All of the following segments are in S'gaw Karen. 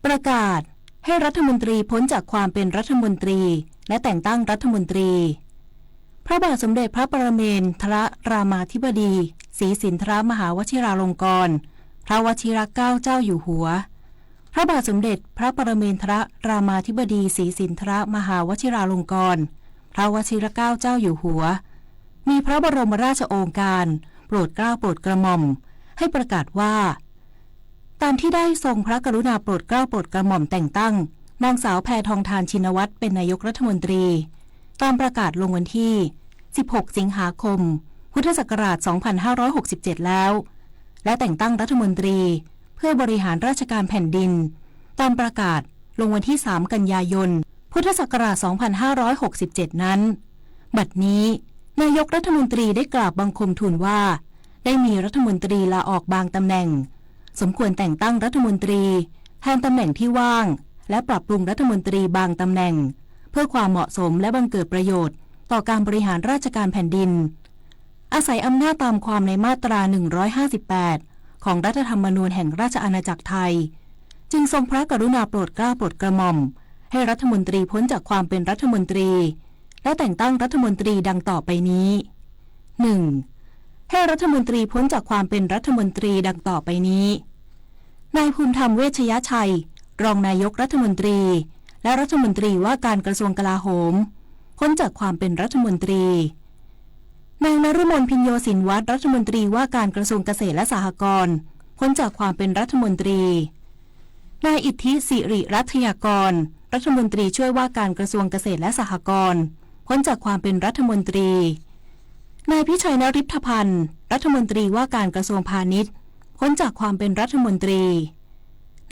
ประกาศให้รัฐมนตรีพ้นจากความเป็นรัฐมนตรีและแต่งตั้งรัฐมนตรี พระบาทสมเด็จพระปรเมนทรรามาธิบดีศรีสินทรมหาวชิราลงกรณ์ พระวชิรเกล้าเจ้าอยู่หัว พระบาทสมเด็จพระปรเมนทรรามาธิบดีศรีสินทรมหาวชิราลงกรณ์ พระวชิรเกล้าเจ้าอยู่หัว มีพระบรมราชโองการโปรดเกล้าโปรดกระหม่อม ให้ประกาศว่า ตามที่ได้ทรงพระกรุณาโปรดเกล้าโปรดกระหม่อมแต่งตั้ง นางสาวแพทองธาร ชินวัตร เป็นนายกรัฐมนตรี ตามประกาศลงวันที่ สิบหก สิงหาคม พุทธศักราช สองพันห้าร้อยหกสิบเจ็ด แล้ว และแต่งตั้งรัฐมนตรี เพื่อบริหารราชการแผ่นดิน ตามประกาศลงวันที่ สาม กันยายน พุทธศักราช สองพันห้าร้อยหกสิบเจ็ด นั้น บัดนี้ นายกรัฐมนตรีได้กราบบังคมทูลว่า ได้มีรัฐมนตรีลาออกบางตำแหน่ง สมควรแต่งตั้งรัฐมนตรี แทนตำแหน่งที่ว่าง และปรับปรุงรัฐมนตรีบางตำแหน่ง เพื่อความเหมาะสมและบังเกิดประโยชน์ ต่อการบริหารราชการแผ่นดิน อาศัยอำนาจตามความในมาตรา หนึ่งร้อยห้าสิบแปด ของรัฐธรรมนูญแห่งราชอาณาจักรไทย จึงทรงพระกรุณาโปรดเกล้าโปรดกระหม่อม ให้รัฐมนตรีพ้นจากความเป็นรัฐมนตรี และแต่งตั้งรัฐมนตรีดังต่อไปนี้ หนึ่ง ให้รัฐมนตรีพ้นจากความเป็นรัฐมนตรีดังต่อไปนี้ นายภูมิธรรม เวชยชัย รองนายกรัฐมนตรี และรัฐมนตรีว่าการกระทรวงกลาโหม พ้นจากความเป็นรัฐมนตรี นางนฤมล พิญโญสินวัตร รัฐมนตรีว่าการกระทรวงเกษตรและสหกรณ์ พ้นจากความเป็นรัฐมนตรี นายอิทธิ สิริรัตยากร รัฐมนตรีช่วยว่าการกระทรวงเกษตรและสหกรณ์ พ้นจากความเป็นรัฐมนตรี นายพิชัย นฤทธพันธ์ รัฐมนตรีว่าการกระทรวงพาณิชย์ พ้นจากความเป็นรัฐมนตรี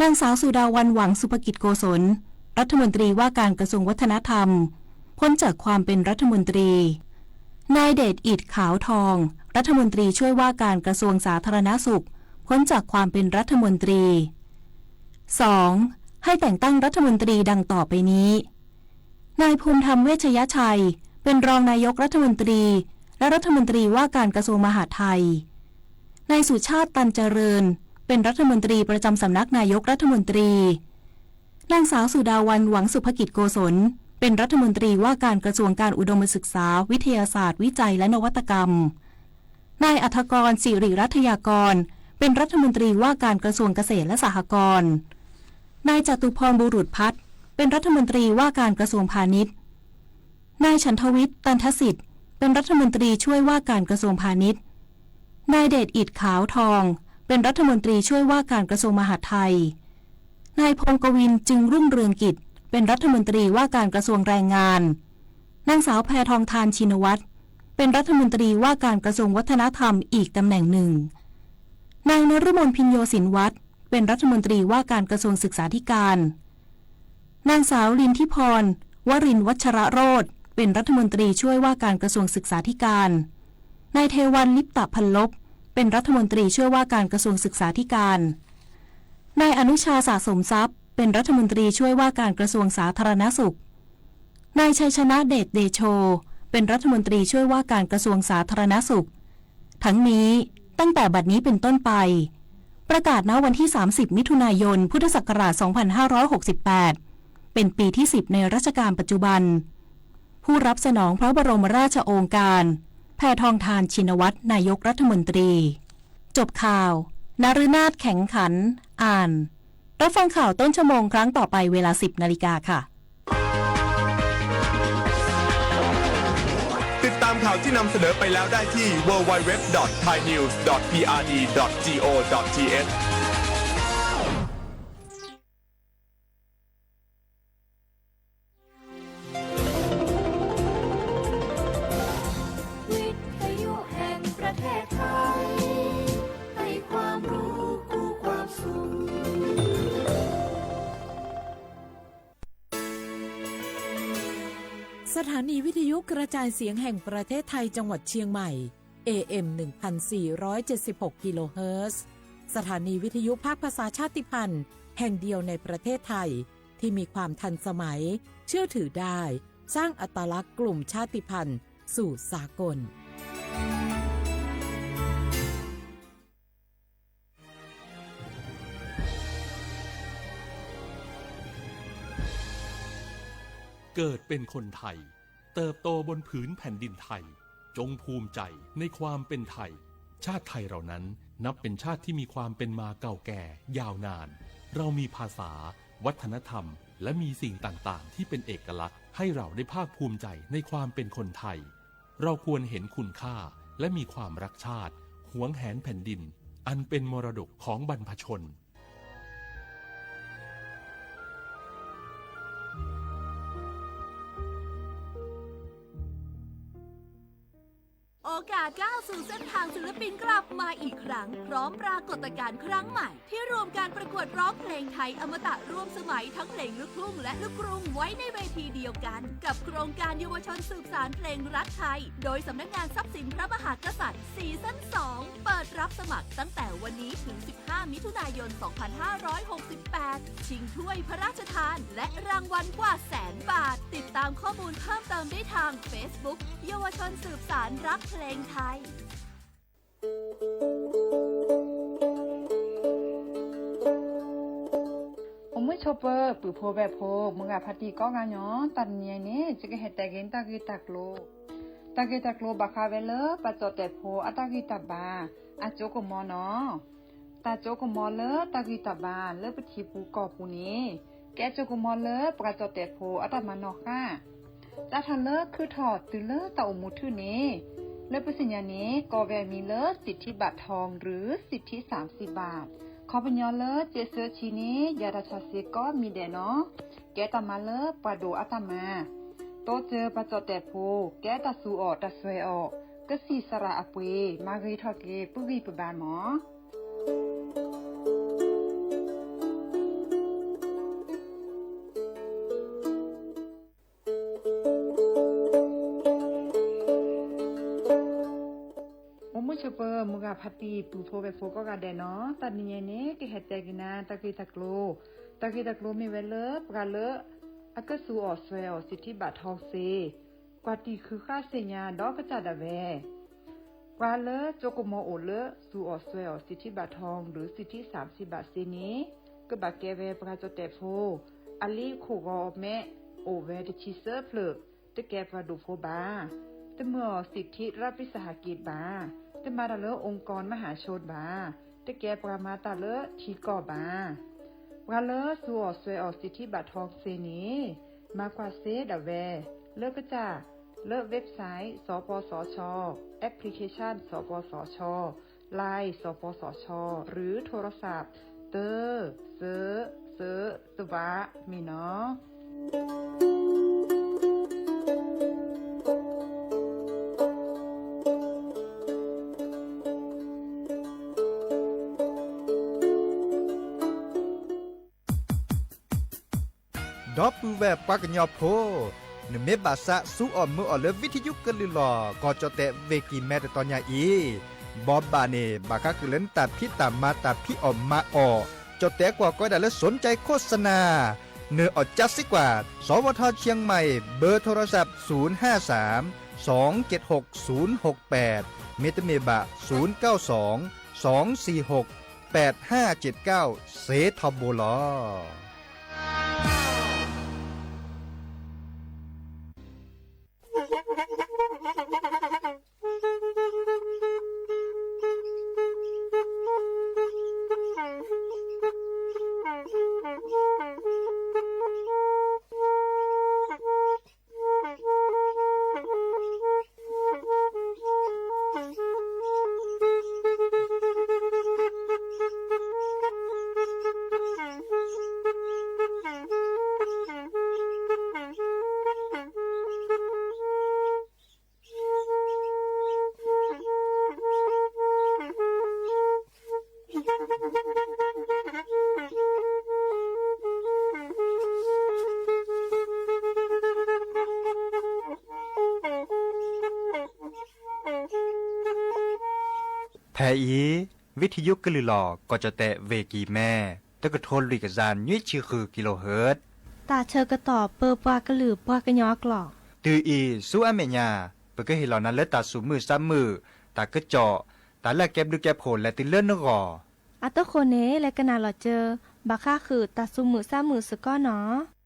นางสาว สุดาวัน หวังสุภกิจโกศล รัฐมนตรีว่าการกระทรวงวัฒนธรรม พ้นจากความเป็นรัฐมนตรี นายเดชอิด ขาวทอง รัฐมนตรีช่วยว่าการกระทรวงสาธารณสุข พ้นจากความเป็นรัฐมนตรี สอง ให้แต่งตั้งรัฐมนตรีดังต่อไปนี้ นายภูมิธรรม เวชยชัย เป็นรองนายกรัฐมนตรี และรัฐมนตรีว่าการกระทรวงมหาดไทย นายสุชาติ ตันเจริญ เป็นรัฐมนตรีประจำสำนักนายกรัฐมนตรี นางสาว สุดาวัน หวังสุภกิจโกศล เป็นรัฐมนตรีว่าการกระทรวงการอุดมศึกษา วิทยาศาสตร์ วิจัย และนวัตกรรม นายอัธกร สิริรัตยากร เป็นรัฐมนตรีว่าการกระทรวงเกษตรและสหกรณ์ นายจตุพร บุรุษพัฒน์ เป็นรัฐมนตรีว่าการกระทรวงพาณิชย์ นายฉันทวิทย์ ตันทสิทธิ์ เป็นรัฐมนตรีช่วยว่าการกระทรวงพาณิชย์ นายเดชอิด ขาวทอง เป็นรัฐมนตรีช่วยว่าการกระทรวงมหาดไทย นายพงษ์กวิน จึงรุ่งเรืองกิจ เป็นรัฐมนตรีว่าการกระทรวงแรงงาน นางสาวแพทองธาร ชินวัตร เป็นรัฐมนตรีว่าการกระทรวงวัฒนธรรมอีกตำแหน่งหนึ่ง นางนฤมล พิญโญสินวัตร เป็นรัฐมนตรีว่าการกระทรวงศึกษาธิการ นางสาว ลินทิพร วรินทร์วัชรโรจน์ เป็นรัฐมนตรีช่วยว่าการกระทรวงศึกษาธิการ นายเทวัน ลิปตะพันลบ เป็นรัฐมนตรีช่วยว่าการกระทรวงศึกษาธิการ นายอนุชา สะสมทรัพย์ เป็นรัฐมนตรีช่วยว่าการกระทรวงสาธารณสุข นายชัยชนะ เดชเดโช เป็นรัฐมนตรีช่วยว่าการกระทรวงสาธารณสุข ทั้งนี้ ตั้งแต่บัดนี้เป็นต้นไป ประกาศณวันที่ สามสิบ มิถุนายน พุทธศักราช สองพันห้าร้อยหกสิบแปด เป็นปีที่ สิบ ในรัชกาลปัจจุบัน ผู้รับสนองพระบรมราชโองการ แพทองธาร ชินวัตร นายกรัฐมนตรี จบข่าว นฤนาถ แข็งขัน อ่าน รับฟังข่าวต้นชั่วโมงครั้งต่อไปเวลา สิบ นาฬิกาค่ะ ติดตามข่าวที่นำเสนอไปแล้วได้ที่ ดับเบิลยู ดับเบิลยู ดับเบิลยู ดอท ไทยนิวส์ ดอท พีอาร์ดี ดอท จีโอ ดอท ทีเอช วิทยุแห่งประเทศไทย ให้ความรู้คู่ความสุข สถานีวิทยุกระจายเสียงแห่งประเทศไทยจังหวัดเชียงใหม่ เอเอ็ม หนึ่งพันสี่ร้อยเจ็ดสิบหก กิโลเฮิรตซ์ สถานีวิทยุภาคภาษาชาติพันธุ์แห่งเดียวในประเทศไทย ที่มีความทันสมัย เชื่อถือได้ สร้างอัตลักษณ์กลุ่มชาติพันธุ์สู่สากล เกิดเป็นคนไทย เติบโตบนผืนแผ่นดินไทย จงภูมิใจในความเป็นไทย ชาติไทยเรานั้นนับเป็นชาติที่มีความเป็นมาเก่าแก่ยาวนาน เรามีภาษา วัฒนธรรม และมีสิ่งต่างๆ ที่เป็นเอกลักษณ์ให้เราได้ภาคภูมิใจในความเป็นคนไทย เราควรเห็นคุณค่าและมีความรักชาติ หวงแหนแผ่นดิน อันเป็นมรดกของบรรพชน โอกาสก้าวสู่เส้นทางศิลปินกลับมาอีกครั้ง พร้อมปรากฏการณ์ครั้งใหม่ ที่รวมการประกวดร้องเพลงไทยอมตะร่วมสมัยทั้งเพลงลูกทุ่งและลูกกรุงไว้ในเวทีเดียวกัน กับโครงการเยาวชนสืบสานเพลงรักไทย โดยสำนักงานทรัพย์สินพระมหากษัตริย์ ซีซั่นสอง เปิดรับสมัครตั้งแต่วันนี้ถึง สิบห้า มิถุนายน สองพันห้าร้อยหกสิบแปด ชิงถ้วยพระราชทาน และรางวัลกว่าแสนบาท ติดตามข้อมูลเพิ่มเติมได้ทาง Facebook เยาวชนสืบสานรักเพลงไทย အိၣ်မုာ်ဆိးပၢၤ ပုၢ်ဖိဝဲၢ်ဖိ မုၢ်ဂၤဖါတံၢ်ကိးဂၤညီ တနံၤအံၤန့ၣ် ယကဟဲတဲက့ၤတၢ်ဂ့ၢ်တၢ်ကျိၤ, တၢ်ဂ့ၢ်တၢ်ကျိၤဘၣ်ဃးဝဲလၢ ပှၤကၠီၣ်တဲာ်ဖိအတၢ်ဂံၢ်တၢ်ဘါ အစိကမီၤနီၤ. တၢ်စိကမီၤလၢတၢ်ဂံၢ်တၢ်ဘါလၢပထံပူၤကီၢ်ပူၤန့ၣ် ကဲစိကမီၤလၢပှၤကၠီၣ်တဲာ်ဖိအတၢ်မၤနီၣ်ဃာ် စးထီၣ်လၢခုၣ်ထီၣ်တုၤလၢတၢ်အိၣ်မူထူၣ်န့ၣ် လၢပသ့ၣ်ညါန့ၣ် ကိးဝဲအမံၤလၢ สิทธิบัตรทอง หรือ สิทธิสามสิบบาท ခီပညီလၢ စ့းစၢဆံန့ၣ် ယၤတၢ်ဆါစ့ကိးမံၤဒဲးနီၤ. ကဲတၢ်မၤလၢပှၤဒိၣ်အတၢ်မၤ, တိစၢၤပှၤကၠီၣ်တဲာ်ဖိ ကဲတၢ်သူအီၤတၢ်စွဲအီၤ ကစံၣ်စရၤအပှ့ၤ မၤဂ့ၤထီၣ်က့ၤပဂံၢ်ပဘါမး. အိၣ်မုာ်ဆိးပၢၤ မုၢ်ဂၤဖါတံၢ် ပုၢ်ဖိဝဲၢ်ဖိကိးဂၤဒဲးနီၤ, တနံၤအံၤန့ၣ် ကဟဲတဲက့ၤနၤတၢ်ဂ့ၢ်တၢ်ကျိၤ, တၢ်ဂ့ၢ်တၢ်ကျိၤမ့ၢ်ဝဲလၢ ပှၤလၢအကသူအီၤစွဲအီၤ สิทธิบัตรทอง စ့ ကွၢ်တံၢ်ဃုဃၣ်သ့ၣ်ညါဒီးကစၢ်ဒၣ်ဝဲ ပှၤလၢစိကမီၤအိၣ်လၢသူအီၤစွဲအီၤ สิทธิบัตรทอง หรือ สิทธิสามสิบบาท စ့န့ၣ် ကဘၣ်ကဲဝဲပှၤကၠီၣ်တဲာ်ဖိ အလံၤခိၣ်ဂီၤမဲ အိၣ်ဝဲတဆံသၢဖျၢၣ် တကဲပှၤဒိၣ်ဖိဘၣ်, တမၢအီၤ สิทธิรัฐวิสาหกิจ ဘၣ်, တမၤတၢ်လၢ องค์กรมหาชน ဘၣ်, တကဲပှၤမၤတၢ်လၢထံကီၢ်ဘၣ်. ပှၤလၢသူအီၤစွဲအီၤ สิทธิบัตรทอง စ့န့ၣ် မၤကွၢ်စ့ဒၣ်ဝဲ လၢကစၢ် လၢ website စပစช, application စပစช, Line สปสช หรือโทรศัพท์ သၢ သၢ သၢ သၢ မ့ၢ်နီၤ. ဒီပုၢ်ဝဲၢ်ပှၤကညီဖိ, နမ့ၢ်ဘၣ်သးစူအီၣ်မုာ်အီၣ်လၢ ဝံထယုကလုၢ်လီၤ ကီၢ်ကၠီၣ်တဲာ်ဝ့ၢ်ကံၢ်မဲတတီၤညါအံၤ, ဘီဘၣ်န့ၣ် ဘၣ်ဃးဃုာ်လၢနတၢ်ဖံးတၢ်မၤတၢ်ဖံးအီၣ်မၤအီၣ်, ကၠီၣ်တဲာ်ကွၢ်ကီဒၣ်လၢ สนใจโฆษณา, နအီၣ်ကၠါစ့ကွၢ် สวท เชียงใหม่ เบอร์โทรศัพท์ ศูนย์ห้าสาม สองเจ็ดหก ศูนย์หกแปด မ့တမ့ၢ်ဘၣ် ศูนย์เก้าสอง สองสี่หก แปดห้าเจ็ดเก้า စ့ထီဘိလီၤ. ဖဲအံၤ ဝံထယုကလုၢ်လီၤ ကီၢ်ကၠီၣ်တဲာ်ဝ့ၢ်ကံၢ်မဲ တကထိလွံၢ်ကယၤနွံဆံဃု kilohertz တၢ်ဆၢကတီၢ်ပၢပှၤကလုာ်ပှၤကညီအကျိာ်, တုၤအံၤဆူအမဲာ်ညါ ပကဟ့ၣ်လီၤနၤလၢတၢ်သူၣ်မုာ်သးမုာ် တၢ်ကစီၣ်, တၢ်လၢအကဲဘျုးကဲဖှိၣ်လဲၤတုၤလၢနဂီၢ်, အတဃိန့ၣ် လဲၤကနၣ်လီၤစၢၤ ဘၣ်ဃးဃုာ်တၢ်သူၣ်မုာ်သးမုာ်စ့ၢ်ကီးနီၤ.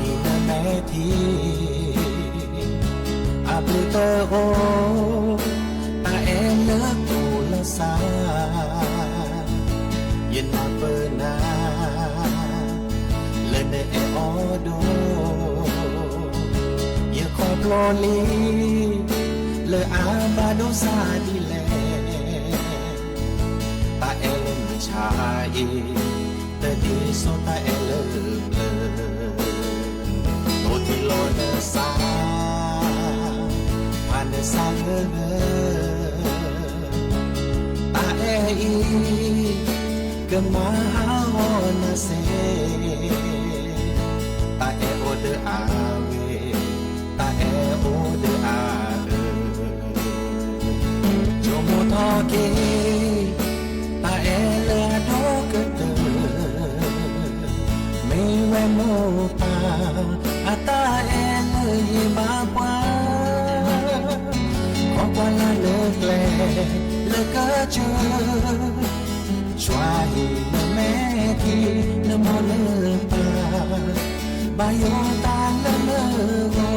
နမဲာ်ထံ အဘျုးတအိၣ် တၢ်အဲၣ်လၢကူၣ်လၢစါ ယနၢ်ပၢၢ်နၤ လၢနအဲၣ်အီၤဒိၣ် ယခီဖျိလံ လၢအဘၣ်ဒိစၢ်ဒ်လဲၣ် တၢ်အဲၣ်လၢမုၢ်ဆါအံၤ တဒ်သိးတၢ်အဲၣ်လၢပျၢၤ အိၣ်ထံလီၤနစၢ် ဖးနစၢ်ဂၢၢ်ဂၢၢ် တၢ်အဲၣ်အံၤ ကမၤဟးဂီၤနၤစ့ၢ် တၢ်အဲၣ်အိၣ်ဒီးအဝဲ တၢ်အဲၣ်အိၣ်ဒီးအအၢ ဆိကမိၣ်ထီၣ်က့ၤ တၢ်အဲၣ်လၢအဒိၣ်ကတၢၢ် မ့ၢ်ဝဲမိၢ်ပၢ် အတၢ်အဲၣ်လၢဟ့ၣ်ဘၣ်ပှၤ ခီကွၢ်လၢ်လၢကျဲ လၢကစၢၢ် ကွၢ်ဟံးနမဲာ်ထံ နမိၢ်နပၢ် ဘၣ်ယိၣ်တၢ်လၢန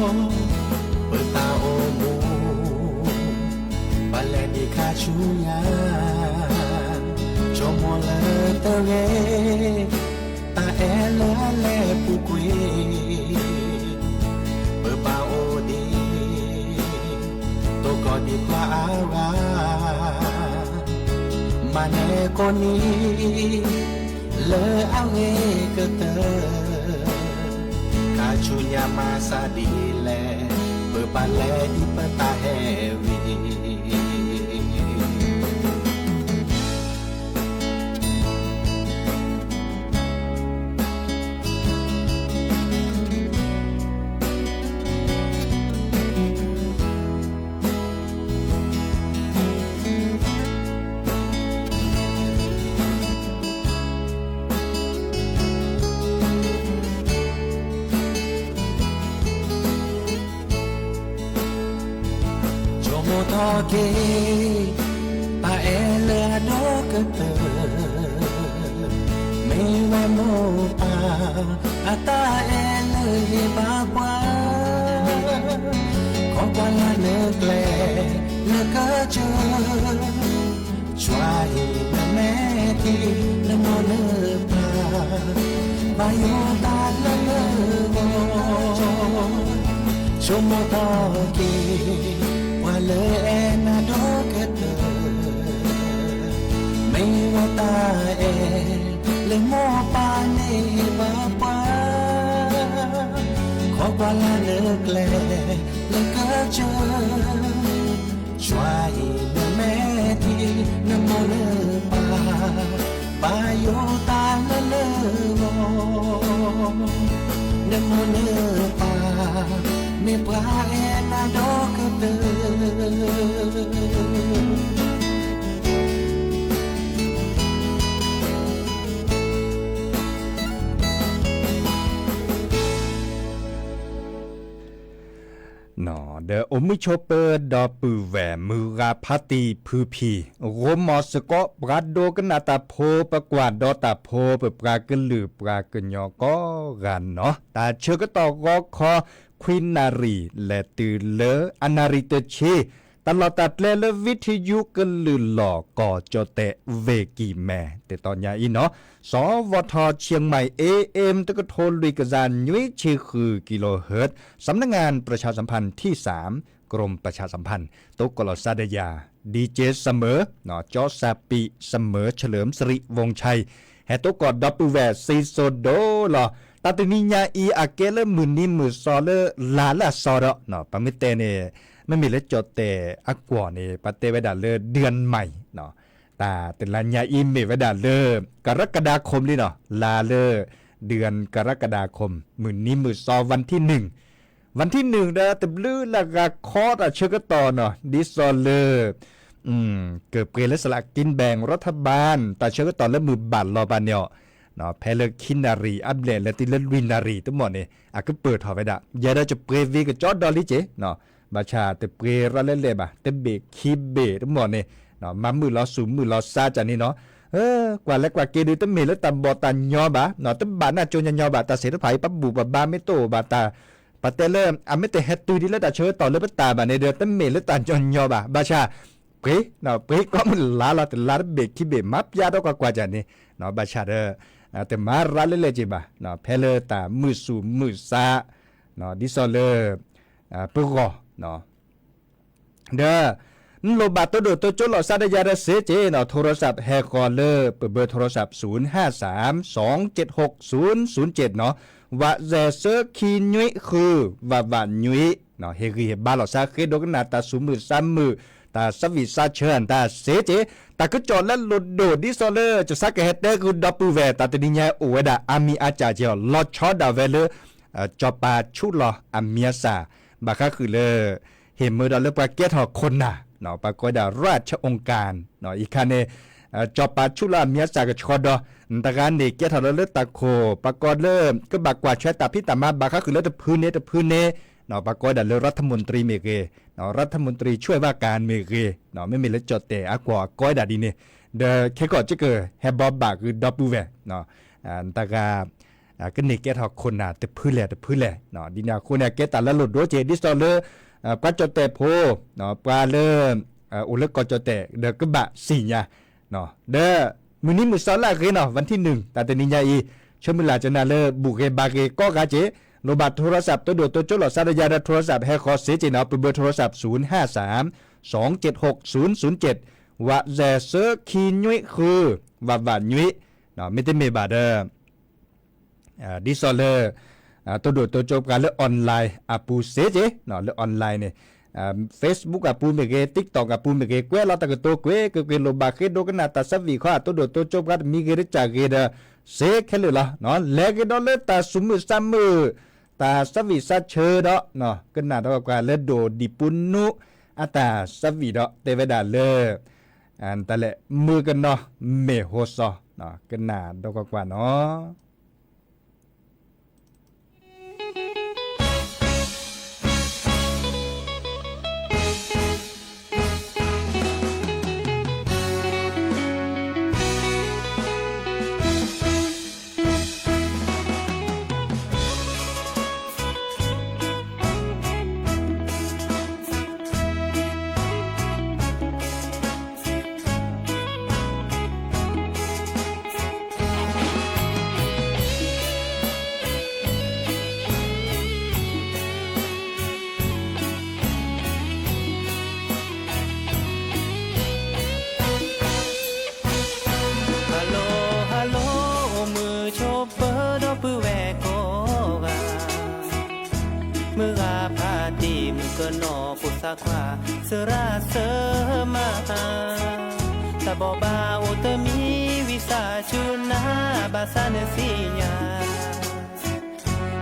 ဂီၢ် ပတၢ်အိၣ်မူ ပလဲၤဒံးခါဆူညါ ဆိကမိၣ်လၢတဂ့ၤ တၢ်အဲၣ်လၢအလဲၤပူၤကွံာ် ပဘၣ်အိၣ်ဒံး တိၢ်ကီၢ်ဒံးပှၤအါဂၤ မၤန့ၢ်ကိးနံၤ လၢအဂ့ၤကတၢၢ် ခါဆူညါမၤစၢ်ဒ်လဲၣ် ပဘၣ်လဲၤဒံးပတၢ်ဟဲဝံၤ ဆိကမိၣ်ထီၣ်က့ၤ တၢ်အဲၣ်လၢအဒိၣ်ကတၢၢ် မ့ၢ်ဝဲမိၢ်ပၢ် အတၢ်အဲၣ်လၢဟ့ၣ်ဘၣ်ပှၤ ခီကွၢ်လၢ်လၢကျဲ လၢကစၢၢ် ကွၢ်ဟံးနမဲာ်ထံ နမိၢ်နပၢ် ဘၣ်ယိၣ်တၢ်လၢနဂီၢ် ဆိကမိၣ်ထီၣ်က့ၤ ပှၤလၢအဲၣ်နၤဒိၣ်ကတၢၢ် မ့ၢ်ဝဲတၢ်အဲၣ် လၢမိၢ်ပၢ်န့ၣ်ဟ့ၣ်ဘၣ်ပှၤ ခီကွၢ်လၢ်လၢကျဲ လၢကစၢၢ် ကွၢ်ဟံးနမဲာ်ထံ နမိၢ်နပၢ် ဘၣ်ယိၣ်တၢ်လၢနဂီၢ် နမိၢ်နပၢ် မ့ၢ်ပှၤအဲၣ်နၤဒိၣ်ကတၢၢ် ဒီးအိၣ်မုာ်ဆိးပၢၤဒီပုၢ်ဝဲၢ် မုၢ်ဂၤဖါတံၢ်ဖုဖံ ဂိၢ်မီၤစ့ၢ်ကီးပှၤဒိကနၣ်တၢ်ဖိ ပကွၢ်ဒီးတၢ်ဖိ ပပှၤကလုာ်ပှၤကညီကိးဂၤနီၤ တၢ်ဆၢကတီၢ်ဂီၤခီ ခွံနၣ်ရံၣ် လဲၤတုၤလၢအနၣ်ရံၣ်တဆံ တၢ်လီၢ်တၢ်ကျဲလၢ ဝံထယုကလုာ်လီၢ် ကီၢ်ကၠီၣ်တဲၣ် ဝ့ၢ်ကံၢ်မဲ တသီညါအံၤနီၤ စဝထ เชียงใหม่ เอเอ็ม တကထိလွံၢ်ကယၤနွံဆံဃု กิโลเฮิรตซ์ สำนักงานประชาสัมพันธ์ที่สาม กรมประชาสัมพันธ์ သုးကီၢ်လီၤစၢ်ဒၢယၤ ดีเจเสมอ เจ้าซาปีเสมอเฉลิมสิริวงศ์ชัย ဟဲသုးကီၢ်ဒီပုၢ်ဝဲၢ်စံၣ်စိၤဒိၣ်လီၤ တၢ်တနံၤညါအံၤ အကဲလၢမုၢ်နံၤမုၢ်သီလၢ လါလၢအစီဒီး ပမ့ၢ်တဲန့ၣ် မ့မ့ၢ်လၢကၠီၣ်တဲၣ်အကွီၢ်န့ၣ် ပတဲဝဲဒၣ်လၢ เดือนใหม่ တၢ်တလါညါအံၤမ့ၢ်ဝဲဒၣ်လၢ กรกฎาคม လံနီၤ လါလၢ เดือนกรกฎาคม မုၢ်နံၤမုၢ်သီ วันที่หนึ่ง วันที่หนึ่ง ဒီးတဘျုးလၢဂၤခီတၢ်ဆၢကတီၢ်နီၤ ဒ်သိးလၢ ကပှ့ၤလၢ สลากกินแบ่งรัฐบาล တၢ်ဆၢကတီၢ်လၢမုၢ်ဘၣ်လီၤဘၣ်န့ၣ်အီၤ ဖဲလၢခံနၣ်ရံၣ်အဘျဲၣ်လၢတုၤလၢလွံၢ်နၣ်ရံၣ်တမီၢ်န့ၣ် အကပၢၢ်ထီၣ်ဝဲဒၣ် ယဲဒၣ်ကပှ့ၤဝံၤကကၠီဒီလံက့ၤ ဘၣ်ဆၣ်တပှ့ၤရၤလၢလဲၣ်ဘၣ် တဘ့ၣ်ခံဘ့ၣ်တမီၢ်န့ၣ် မၤမုာ်လီၤသူၣ်မုာ်လီၤသးကန့ၣ်နီၤ ကွၢ်လဲၤကွၢ်က့ၤဒုး တမ့ၢ်လၢတၢ်ဘီၣ်တၢ်ညီဘၣ်, တဘၣ်နၢ်ကၠိညီညီဘၣ်, တၢ်သ့ၣ်တဖၣ်အံၤ ပဘူၣ်ပဘါမ့ၢ်တအိၣ်ဘၣ်တၢ်, ပတဲလၢ အမ့ၢ်တဟဲတုၤဒ်လၢတၢ်ဆၢကတီၢ်လၢပတၢ်ဘၣ်န့ၣ်ဒီး တမ့ၢ်လၢတၢ်ညီညီဘၣ်. ဘၣ်ဆၣ် ပှ့ၤ, ပှ့ၤကိးမုၢ်လါလီၤ, တလါတဘ့ၣ်ခံဘ့ၣ် မၤပျါဒီးကွၢ်ကွၢ်ကၢ်န့ၣ်, ဘၣ်ဆၣ်ဒီး တမၤရၤလၢလဲၣ်က့ၤဘၣ်, ဖဲလၢတၢ်မုာ်ဆူၣ်မုာ်ဆါ ဒ်သိးလၢ ပဂီၢ် ဒီး နလိၣ်ဘၣ်တိၢ်ဒိၣ်တိၢ်ကၠိလီၤစါဒီးယၤဒီးစ့က့ၤနီၤ, โทรศัพท์ ဟဲဃီၤလၢပဘၢ โทรศัพท์ ศูนย์ห้าสาม สองเจ็ดหก ศูนย์ศูนย์เจ็ด နီၤ, ဝးစဲးဆၢခံနွံဃု ဝးဝးနွံ, ဟ့ၣ်ဂံၢ်ဟ့ၣ်ဘါလီၤစါ ဃ့ဒိကနၣ်တၢ်သူၣ်မုာ်သးမုာ်, တၢ်သးဝံၣ်သးဆၢတၢ်စ့က့ၤ, တၢ်ကစီၣ်လၢလိၣ်ဒိၣ်ဒ်သိးလၢ ကစၢ်ကဟဲတဲဂုာ်ဒီပုၢ်ဝဲၢ် တၢ်တနံၤညါအိၣ်ဝဲဒၣ်အါမံၤအါစှၤက့ၤအီၤ လီၤဆီဒၣ်ဝဲလၢ စီၤပၤဆူၣ်လီၤအမံၤအသၣ် ဘၣ်ဃးဃုာ်လၢ ဟ့ၣ်မၢဒီးလၢပှၤကဲထီၣ်ခိၣ်နၢ်, ပှၤကိးဝဲဒၣ် ราชองค์การ အံၤခါန့ၣ် စီၤပၤဆူၣ်လီၤအမံၤအသၣ်ကဆှီဒီး တဂၤန့ၣ်ကဲထီၣ်လၢလၢတၢ်ခိၣ် ပှၤကိးလၢ ကဘၣ်ကွၢ်ထွဲတၢ်ဖံးတၢ်မၤဘၣ်ဃးဃုာ်လၢတဖုန့ၣ်တဖုန့ၣ်, ပှၤကိးဝဲဒၣ်လၢ รัฐมนตรี မ့ၢ်ဂ့ၤ, รัฐมนตรีช่วยว่าการ မ့ၢ်ဂ့ၤ, မ့မ့ၢ်လၢကၠီၣ်တဲၣ်အကွီၢ်အကိးဝဲဒၣ်ဒ်န့ၣ်, ဒီးခဲကီၣ်ကကဟဲဘီဘၣ်ဂုာ်ဒီပုၢ်ဝဲၢ် တဂၤ ကန့ၢ်ကဲထီၣ်ခိၣ်နၢ်တဖုလဲၣ်တဖုလဲၣ်, ဒ်န့ၣ်အဃိန့ၣ် အကဲတၢ်လၢလိၣ်ဒိက့ၤ ဒ်သိးလၢ ပှၤကၠီၣ်တဲၣ်ဖိ ပှၤလၢ အိၣ်လၢကီၢ်ကၠီၣ်တဲၣ် ဒီးကဘၣ်သ့ၣ်ညါ, ဒီး မုၢ်နံၤမုၢ်သီလၢအဂ့ၤနီၤ วันที่หนึ่ง တၢ်တနံၤညါအံၤ ဆၢမုၢ်လၢ်ကနၣ်လၢ ဘူၣ်ဂ့ၤဘါဂ့ၤကိးဂၤက့ၤ, လိၣ်ဘၣ် โทรศัพท์ တိၢ်ဒိၣ်တိၢ်ကၠိလီၤစါဒီးယၤဒီး โทรศัพท์ ဟဲဃီၤစ့က့ၤနီၤ ပဘၢ โทรศัพท์ ศูนย์ห้าสาม สองเจ็ดหก ศูนย์ศูนย์เจ็ด ဝးစဲးဆၢခံနွံဃု ဝးဝးနွံ, မ့တမ့ၢ်ဘၣ်ဒီး ဒ်သိးလၢ တိၢ်ဒိၣ်တိၢ်ကၠိပှၤလၢ online အပူၤစ့က့ၤ, လၢ online န့ၣ် Facebook အပူၤမ့ၢ်ဂ့ၤ TikTok အပူၤမ့ၢ်ဂ့ၤ ကွဲးလီၤတၢ်ကတိၤကွ့ၢ်ကွ့ၢ်ကွ့ၢ် လိၣ်ဘၣ်ဃ့ဒိကနၣ်တၢ်သးဝံၣ်ဃီ တိၢ်ဒိၣ်တိၢ်ကၠိပှၤတမံၤဂ့ၤတကၢ်ဂ့ၤဒီး စ့ခဲလၢာ်လီၤ. လဲၤဂ့ၤဒီးလၢတၢ်သူၣ်မုာ်သးမုာ် တၢ်သးဝံၣ်သးဆၢဒီး ကနၣ်ဒီးပှၤလၢဒိၣ်ဒံးပူနူအတၢ်သးဝံၣ်ဒီး တဲဝဲဒၣ်လၢ တၢ်လဲၣ် မုၢ်ကနီၤမ့ၢ်ဟိသီ, ကနၣ်ဒီးကွၢ်ကွၢ်နီၤ. Hello hello အိၣ်မုာ်ဆိးပၢၤဒီပုၢ်ဝဲၢ်ကိးဂၤ, မုၢ်ဂၤဖးတံၢ်မုၢ်ကနီၤဖိသၣ်ခွါ သရၣ်စၢၤမး, တၢ်ဘိးဘၣ်အိၣ်တမံၤဝံသးစူၤနၤ ဘၣ်ဆၣ်နသ့ၣ်ညါ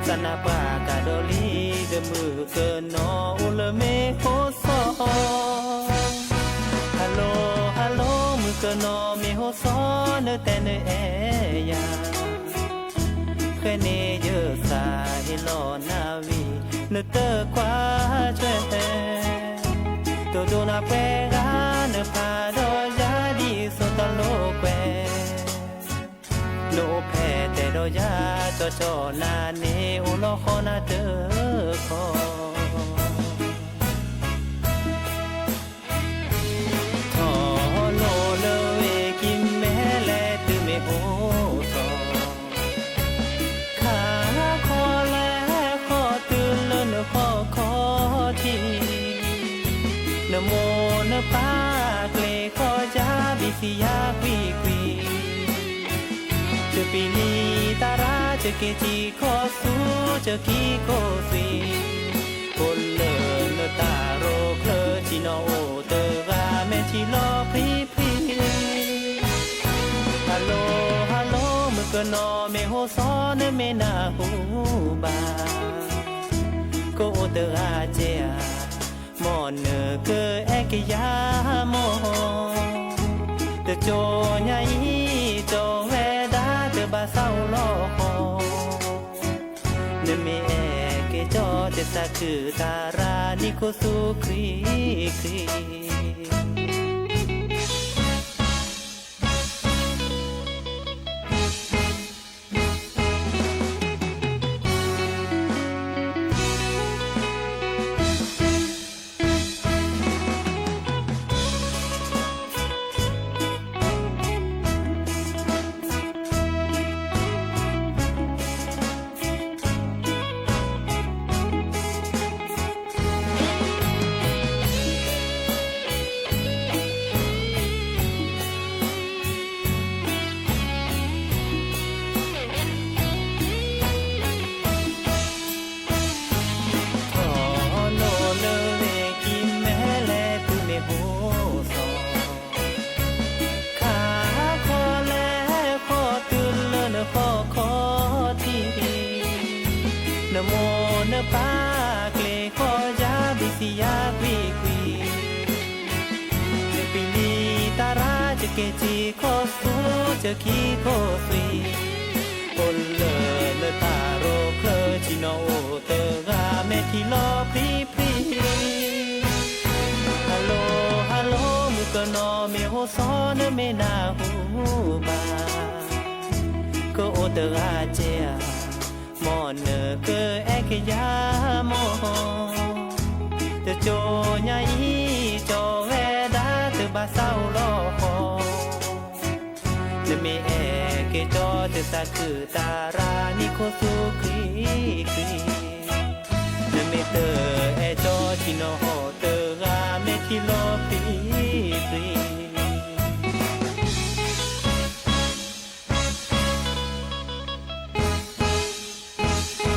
သးနၢ်ပှၢ်ကဒီးလံ ဒီးမုၢ်ကနီၤအိၣ်လၢမ့ၢ်ဟိသီ. Hello hello မုၢ်ကနီၤမ့ၢ်ဟိသီ နတဲနအဲၣ်ယၤ, ဃဲန့ၣ်ယသးဟ့ၣ်လီၤနၤဝံၤ နတကွၢ်ထွဲ, တိၢ်ဒိၣ်နၤပှဲၤဂၤ နဖးဒီးယၤဒ်သိးတလိာ်ကွဲ နအိၣ်ဖဲတဲဒီးယၤ ကၠီကၠီနၤန့ၣ် အိၣ်လီၤဃီနၤတခီ, ထီၣ်လိာ်လၢဝ့ၢ်ကံၤမဲလဲၣ် တုၤမ့ၢ်အိၣ်ထီၣ် ခါခီလဲၣ်ဃီတုၤလၢနခီခီထံး, နမိၢ်နပၢ်ကျ့ၤဃီယၤ ဘံၣ်သံယၤကွံာ်ကွံာ်, တပံၤလံတၢ်ရၤတက့ၤထံခီဆူ တကံကိၢ်သွံၣ်, အိၣ်လၢနတၢ်ရိချၢ ထံနီၤအိၣ်တဂၤ မဲာ်ထံလီၤဖှံဖှံ. Hello hello မုၢ်ကနီၤမ့ၢ်ဟိသီ နမ့ၢ်နၢ်ဟူဘၣ် ကအိၣ်တဂၤကဲဧါ, မ်နကအဲၣ်ကယၤမီၢ်, တကၠိညါအံၤ ကၠီဝဲဒၣ်တဘၣ်သးအိၣ်လီၤဃီ, နမ့ၢ်အဲၣ်က့ၤကၠီ တသးခုတၢ်ရၤ နံၣ်ခိၣ်သူခရံာ်ခရံာ်. ပာ်ကျဲဃီယၤ ဘံစံယၤကွံာ်ကွံာ်, ယပံၤလံတၢ်ရၣ် ယကဲစ့ခိၣ်ဆူ ယခံခိၣ်သွံၣ်, အိၣ်လၢလၢတၢ်ရိၣ်ချၢ ဆ့ၣ်နီၤအိၣ်တဂၤ မဲာ်ထံလီၤဖျံဖျံ. Hello hello မုၣ်ကနီၤ မ့ၢ်ဟိၣ်စီၤ နမ့ၢ်နၢ်ဟူဘၣ်, ကအိၣ်တဂၤကဲဧါ, မ်နကအဲၣ်ကယၤမၢ်, တကၠိညါအံၤ ကၠီဝဲဒၣ် တဘၣ်သးအိၣ်လီၤဃီ, နမ့ၢ်အဲၣ်ကဲကၠီ တသးခုတၢ်ရၣ် နံၣ်ခိၣ်သူကွံာ်ကွံာ်, နမ့ၢ်တအဲၣ်ကၠီ ဆ့ၣ်နီၤဟီၣ်တဂၤ မဲာ်ထံလီၤဖျံဖျံ.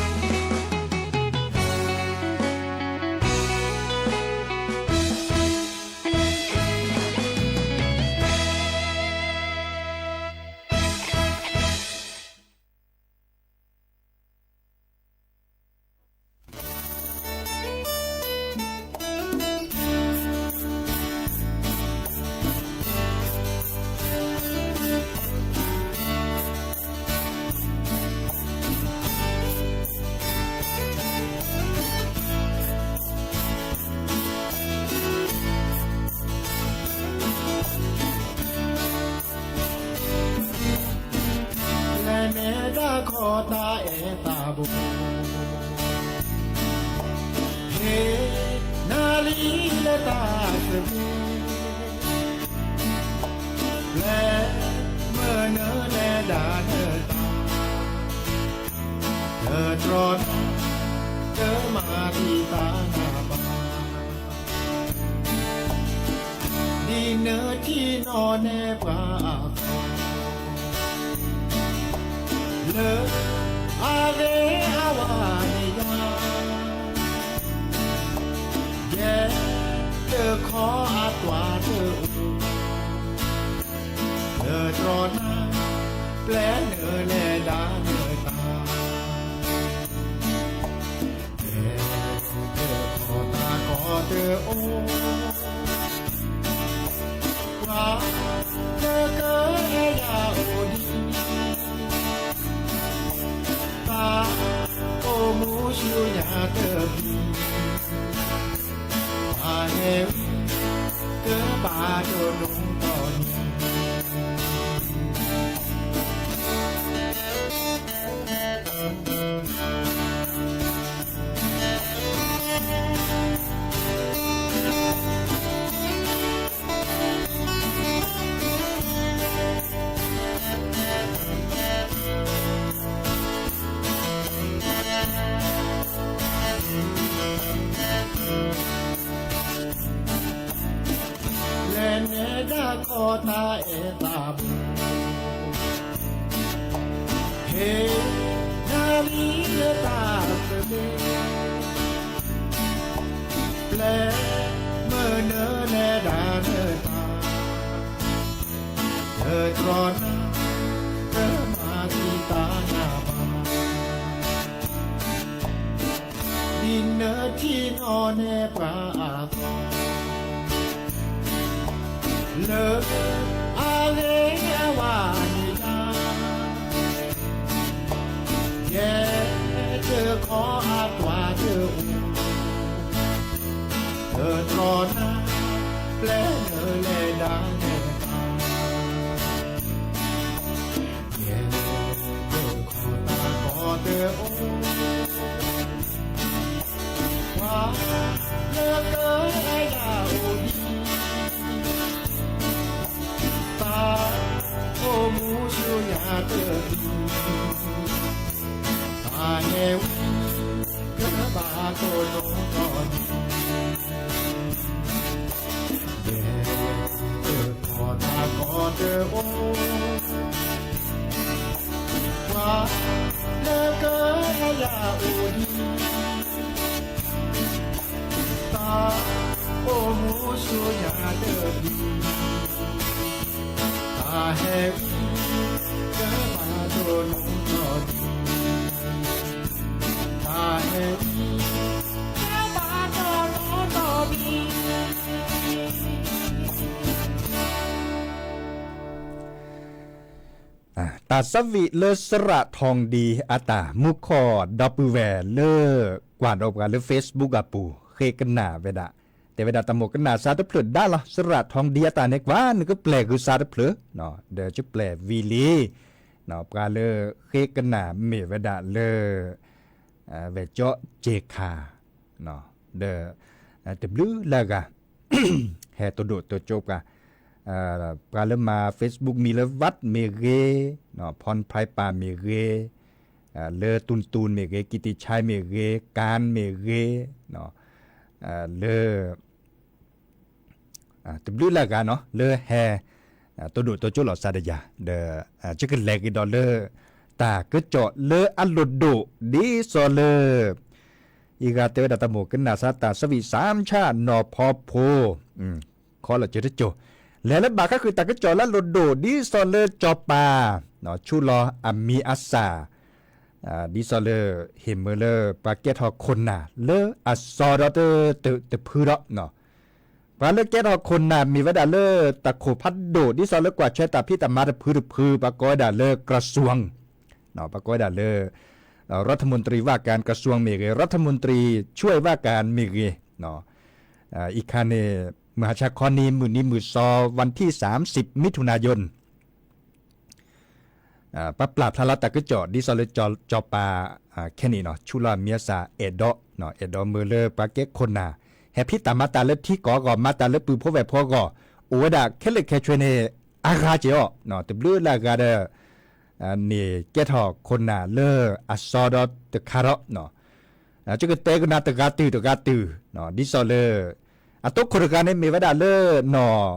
လဲၤနဲဒၣ်ခီတၢ်အဲၣ်တၢ်ဘိ, ဟ့ၣ်နၤလံလၢတၢ်သဘျ့, ပျဲမုၢ်နၤလဲၤဒၣ်နတၢ်, တတြီနၤ တမၤဒံးတၢ်နၤဘၣ်, ဒ်နထံၣ်နီၣ်နဲပှၤအသိး, လၢအဂ့ၤအဝါန့ၣ်ယၤ, ယဲတခီအသွၣ်တအိၣ်, တတြီနၤ ပျဲနၤလဲၤဒၣ်နတၢ်, ယဲတခီတၢ်ကီတအိၣ်, ပှၤလၢကအဲၣ်ယၤအိၣ်ဒံး, တၢ်အိၣ်မူဆူညါတဘျီ, တၢ်ဟဲဝံ ကဘၣ်ဒိၣ်ဒိၣ်ထီၣ်ထီၣ်န့ၣ် လဲၤနဲဒၣ်ခီတၢ်အဲၣ်တၢ်ဘိ, ဟ့ၣ်နၤလံလၢတၢ်သဘျ့, ပျဲမုၢ်နၤလဲၤဒၣ်နတၢ်, တတြီနၤ တမၤဒံးတၢ်နၤဘၣ်, ဒ်နထံၣ်နီၣ်နဲပှၤအသိး, လၢအဂ့ၤအဝါန့ၣ်ယၤ, ယဲတခီအသွၣ်တအိၣ်, တတြီနၤ ပျဲနၤလဲၤဒၣ်နတၢ်, ယဲတခီတၢ်ကီတအိၣ်, ပှၤလၢကအဲၣ်ယၤအိၣ်ဒံး, တၢ်အိၣ်မူဆူညါတဘျီ, တၢ်ဟဲဝံ ကဘၣ်ဒိၣ်ဒိၣ်ထီၣ်ထီၣ်န့ၣ်, ယဲတခီတၢ်ကီတအိၣ်, ပှၤလၢကအဲၣ်ယၤအိၣ်ဒံး, တၢ်အိၣ်မူဆူညါတဘျီ, တၢ်ဟဲဝံ ကဘၣ်ဒိၣ်ဒိၣ်ထီၣ်ထီၣ်န့ၣ်, တၢ်ဟဲဝံ အစၢ်ဝံၣ်လၢစရးထီၣ်ဒံအတၢ် မူခိၣ်ဒီပုၢ်ဝဲၢ်လၢ ကွၢ်ဒီးပှၤလၢ Facebook အပူၤ ဃ့ကနၣ်ဝဲဒၣ်, တဲဝဲဒၣ်တၢ်မိၣ်ကနၣ်စးတဖျၢၣ်ဒါလီၤ, စရးထီၣ်ဒံအတၢ်န့ၣ်ကွၢ် နကပျဲၢ်ဂုၤစးတဖျၢၣ်, ဒီးကပျဲၢ်ဝံၤလံ, ပှၤလၢဃ့ကနၣ်မ့ၢ်ဝဲဒၣ်လၢ ဝဲၢ်ကၠီကၠ့ၤခါ ဒီး တဘျုးလၢအဂၤ ဟဲတဒိၣ်တကၠိပှၤ, ပှၤလၢမၤ Facebook မံၤလၢ ဝတ် မ့ၢ်ဂ့ၤ, ဖီၣ်ဖျါပာ်မ့ၢ်ဂ့ၤ, လၢတူၢ်တူၢ်မ့ၢ်ဂ့ၤ, ကံတံၢ်ဆဲမ့ၢ်ဂ့ၤ, ကၣ်မ့ၢ်ဂ့ၤ, လၢ တဘျုးလၢအဂၤနီၤ လၢဟဲ တဒိၣ်တကၠိလီၤစးဒယၤ, ဒီး ကလဲၤက့ၤဒီးလၢ တၢ်ကစီၣ်လၢအလိၣ်ဒိၣ် ဒ်သိးလၢ အံၤဂၤတဲဝဲဒၣ်တၢ်မိၣ်ကနၣ်စးတၢ် စၢ်ဝံၣ်စၢ်ဆၣ်နီၢ်ဖီဖိ ခီလီၤစၢၤတကၠိ, လဲၤလၢဘၣ်ဃးဃုာ်တၢ်ကစီၣ်လၢအလိၣ်ဒိၣ် ဒ်သိးလၢကၠီၤပၤ ဆူလီၤအမံၤအသၣ် ဒ်သိးလၢ ဟ့ၣ်မၢလၢပှၤကဲထီၣ်ခိၣ်နၢ်လၢအစီဒီးတဖုဒီး ပှၤလၢကဲထီၣ်ခိၣ်နၢ်မ့ၢ်ဝဲဒၣ်လၢတၢ်ခိၣ်ဖးဒိၣ် ဒ်သိးလၢကွၢ်ထွဲတၢ်ဖံးတၢ်မၤတဖုတဖု ပှၤကိးဝဲဒၣ်လၢ กระทรวง ပှၤကိးဝဲဒၣ်လၢ รัฐมนตรีว่าการกระทรวง မ့ၢ်ဂ့ၤ รัฐมนตรีช่วยว่าการ မ့ၢ်ဂ့ၤ အံၤခါန့ၣ် မုၢ်ဟါဆါခီနံၤ မုၢ်နံၤမုၢ်သီ วันที่สามสิบ มิถุนายน ပှၤပျၢ်ဖျါလီၤတၢ်ကစီၣ် ဒ်သိးလၢကၠီၤပၤ ခဲန့ၣ်နီၤ ဆူလီၤမံၤအသၣ် အဲၣ်ဒိး အဲၣ်ဒိးမၢလၢပှၤကဲခိၣ်နၢ် ဟဲဖံးတၢ်မၤတၢ်လၢထံကီၢ်အဂီၢ် မၤတၢ်လၢပုၢ်ဖိဝဲၢ်ဖိအဂီၢ် အိၣ်ဝဲဒၣ်ခဲလၢာ်ခဲဆ့န့ၣ် အါဂၤက့ၤအီၤ တဘျုးလၢအဂၤဒီး န့ၣ်ကဲထီၣ်ခိၣ်နၢ်လၢအစီဒီးတခါဒီး ကကတဲကနၣ်တဂၤတုၤတဂၤတုၤ ဒ်သိးလၢ အတိခိၣ်တဂၤန့ၣ်မ့ၢ်ဝဲဒၣ်လၢနီၢ်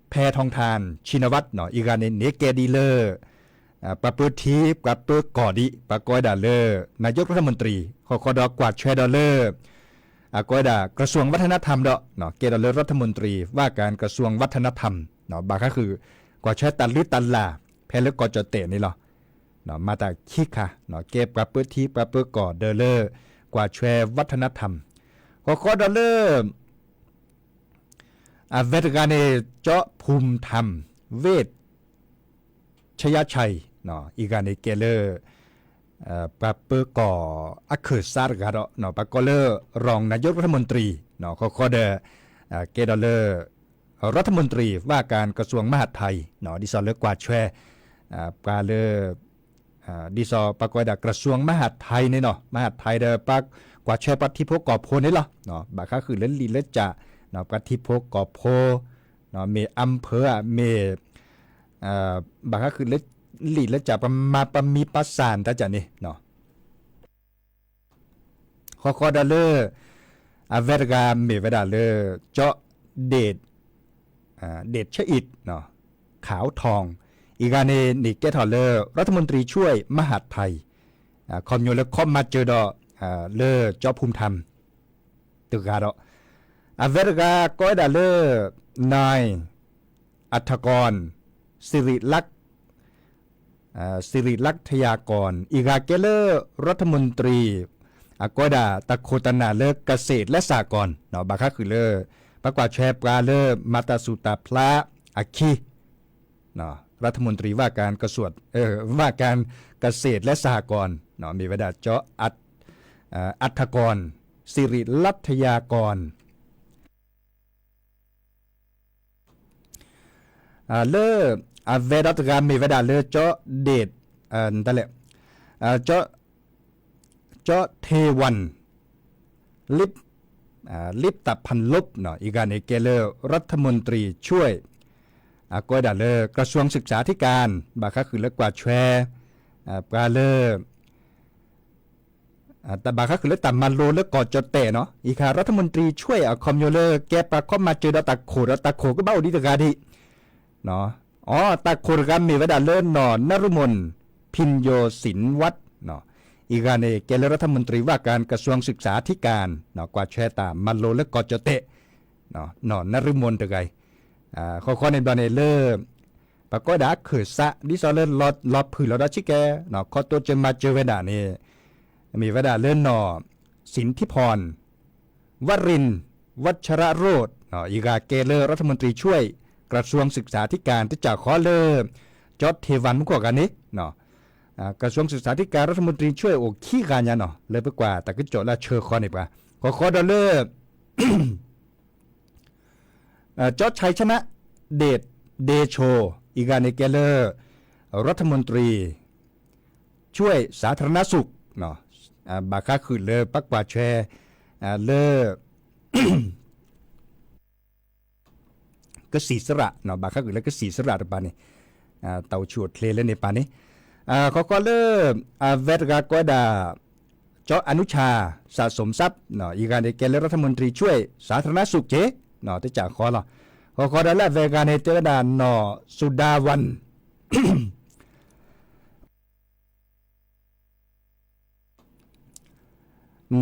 แพทองธาร ชินวัตร အံၤဂၤန့ၣ် န့ၢ်ကဲဒ်လၢ ပှၤပၢထံ ပှၤပၢကီၢ်ဒံး ပှၤကိးဝဲဒၣ်လၢ นายกรัฐมนตรี ဃီဃီဒီးကွၢ်ထွဲဒီးလၢ အကိးဝဲဒၣ် กระทรวงวัฒนธรรม ဒီး ကဲဒီးလၢ รัฐมนตรีว่าการกระทรวงวัฒนธรรม ဘၣ်ဃးဃုာ် ကွၢ်ထွဲတၢ်လုၢ်တၢ်လၢ် ဖဲလၢကီၢ်ကၠီၣ်တဲၣ်န့ၣ်လီၤ. မၤတၢ်ခံခါ ကဲပှၤပၢထံပှၤပၢကီၢ်ဒီးလၢ ကွၢ်ထွဲ วัฒนธรรม ဃီဃီဒီးလၢ အဝဲတဂၤန့ၣ် ကၠီၣ်ဖူမ်ထၣ် ဝ့ၢ် ชยชัย အံၤဂၤန့ၣ်ကဲလၢ ပှၤပၢကီၢ်အခၢၣ်စးတဂၤဒီး ပှၤကိးလၢ รองนายกรัฐมนตรี ဃီဃီဒီး ကဲဒီးလၢ รัฐมนตรีว่าการกระทรวงมหาดไทย ဒ်သိးလၢကွၢ်ထွဲ ပှၤလၢ ဒ်သိးပှၤကိးဝဲဒၣ် กระทรวงมหาดไทย န့ၣ်နီၤ มหาดไทย ဒီးပှၤကွၢ်ထွဲပှၤထံဖိကီၢ်ဖိန့ၣ်လီၤ. ဘၣ်ဃးဃုာ်လၢလံာ်လၢကၠး ပှၤထံဖိကီၢ်ဖိ မ့ၢ် อำเภอ မ့ၢ် ဘၣ်ဃးဃုာ်လၢ လံာ်လၢကၠး ပမၤပမံၤပစၢ်တၢ်ကၠးန့ၣ် ဃီဃီဒီးလၢ အဝဲတဂၤမ့ၢ်ဝဲဒၣ်လၢ ကၠီၣ် เดชอิด ขาวทอง အံၤဂၤန့ၣ် န့ၢ်ကဲထီၣ်လၢ รัฐมนตรีช่วยมหาดไทย ခီပညီလၢခီမၤစၢၤဒီး လၢကၠီၣ်ဖူမ်ထၣ် တဂၤဒီး အဝဲတဂၤကိးဝဲဒၣ်လၢ นาย อัฐกร สิริลักษณ์ สิริลักษยากร အံၤဂၤကဲလၢ รัฐมนตรี အကိးဝဲဒၣ်တၢ်ခိၣ်တၢ်နၢ်လၢ เกษตรและสหกรณ์ ဘၣ်ဃးဃုာ်လၢ ပှၤကွၢ်ထွဲပှၤလၢ မၤတၢ်သူၣ်တၢ်ဖျးအခံ รัฐมนตรีว่าการกระทรวง ว่าการเกษตรและสหกรณ์ မ့ၢ်ဝဲဒၣ် ကၠီၣ်အထကီၢ် สิริลักษยากร လၢ အဝဲဒီးတဂၤမ့ၢ်ဝဲဒၣ်လၢ ကၠီၣ်ဒ့ၣ် တလဲၣ် ကၠီၣ် เทวัน ลิป ลิปตพันลบ အံၤဂၤန့ၣ်ကဲလၢ รัฐมนตรีช่วย အကိးဝဲဒၣ်လၢ กระทรวงศึกษาธิการ ဘၣ်ဃးဃုာ်လၢကွၢ်ထွဲ ပှၤလၢ တၢ်ဘၣ်ဃးဃုာ်လၢတၢ်မၤလိလၢကီၢ်ကၠီၣ်တဲၣ်နီၤ အံၤခါ รัฐมนตรีช่วย အခီပညီလၢကဲပှၤခီမၤစၢၤဒီးတၢ်ခိၣ်ဒီးတၢ်ခိၣ်ကဘၣ်အိၣ်ဒံးတဂၤဒံး အီ တၢ်ခိၣ်တဂၤမ့ၢ်ဝဲဒၣ်လၢနီၢ် นฤมล พิญโยศินวัฒน์ အံၤဂၤန့ၣ် ကဲလၢ รัฐมนตรีว่าการกระทรวงศึกษาธิการ ကွၢ်ထွဲတၢ်မၤလိလၢကီၢ်ကၠီၣ်တဲၣ် နီၢ် นฤมล တဂၤအံၤ ဃီဃီန့ၣ်ဘျီန့ၣ်လၢ ပှၤကိးဒၣ်အခၢၣ်စး ဒ်သိးလၢလီၤဖုၣ်လီၤဒီးဆံးကဲ ခီတိစၢၤမၤစၢၤဝဲဒၣ်န့ၣ် မ့ၢ်ဝဲဒၣ်လၢနီၢ် สิทธิพร วรินทร์ วัชรโรจน์ အံၤဂၤကဲလၢ รัฐมนตรีช่วยกระทรวงศึกษาธิการ တစၢ်ဃီလၢ ကၠီၣ်ထေးဝၢၣ် မူခိၣ်ဂၤန့ၣ် กระทรวงศึกษาธิการ รัฐมนตรีช่วยအိၣ်ခံဂၤညါနီၤ လၢပကွၢ်တၢ်ကစီၣ်လၢအဆၢဃီန့ၣ်ပှၤ ဃီဃီဒီးလၢ ကၠီၣ်ဆဲးဆနၣ်ဒ့ၣ် ဒ့ၣ်ဆိၣ် အံၤဂၤန့ၣ်ကဲလၢ รัฐมนตรีช่วยสาธารณสุข ဘၣ်ဃးဃုာ်လၢပကွၢ်ထွဲ လၢ ကစံၣ်စရၣ် ဘၣ်ဃးဃုာ်လၢကစံၣ်စရၣ်တပၤန့ၣ် တၢ်အိၣ်ဆူၣ်အိၣ်ချ့လၢန့ၣ်ပၤန့ၣ် ဃီဃီလၢ အဝဲတဂၤကိးဝဲဒၣ် ကၠီၣ်အနုၣ်ဆၣ် စးစိၤစး အံၤဂၤန့ၣ်ကဲလၢ รัฐมนตรีช่วยสาธารณสุข က့ တကးဃီလီၤ ဃီဃီဒီးလၢအဝဲဂၤန့ၣ် တဲဝဲဒၣ်နီၢ်စူၤဒၤဝၣ် နီ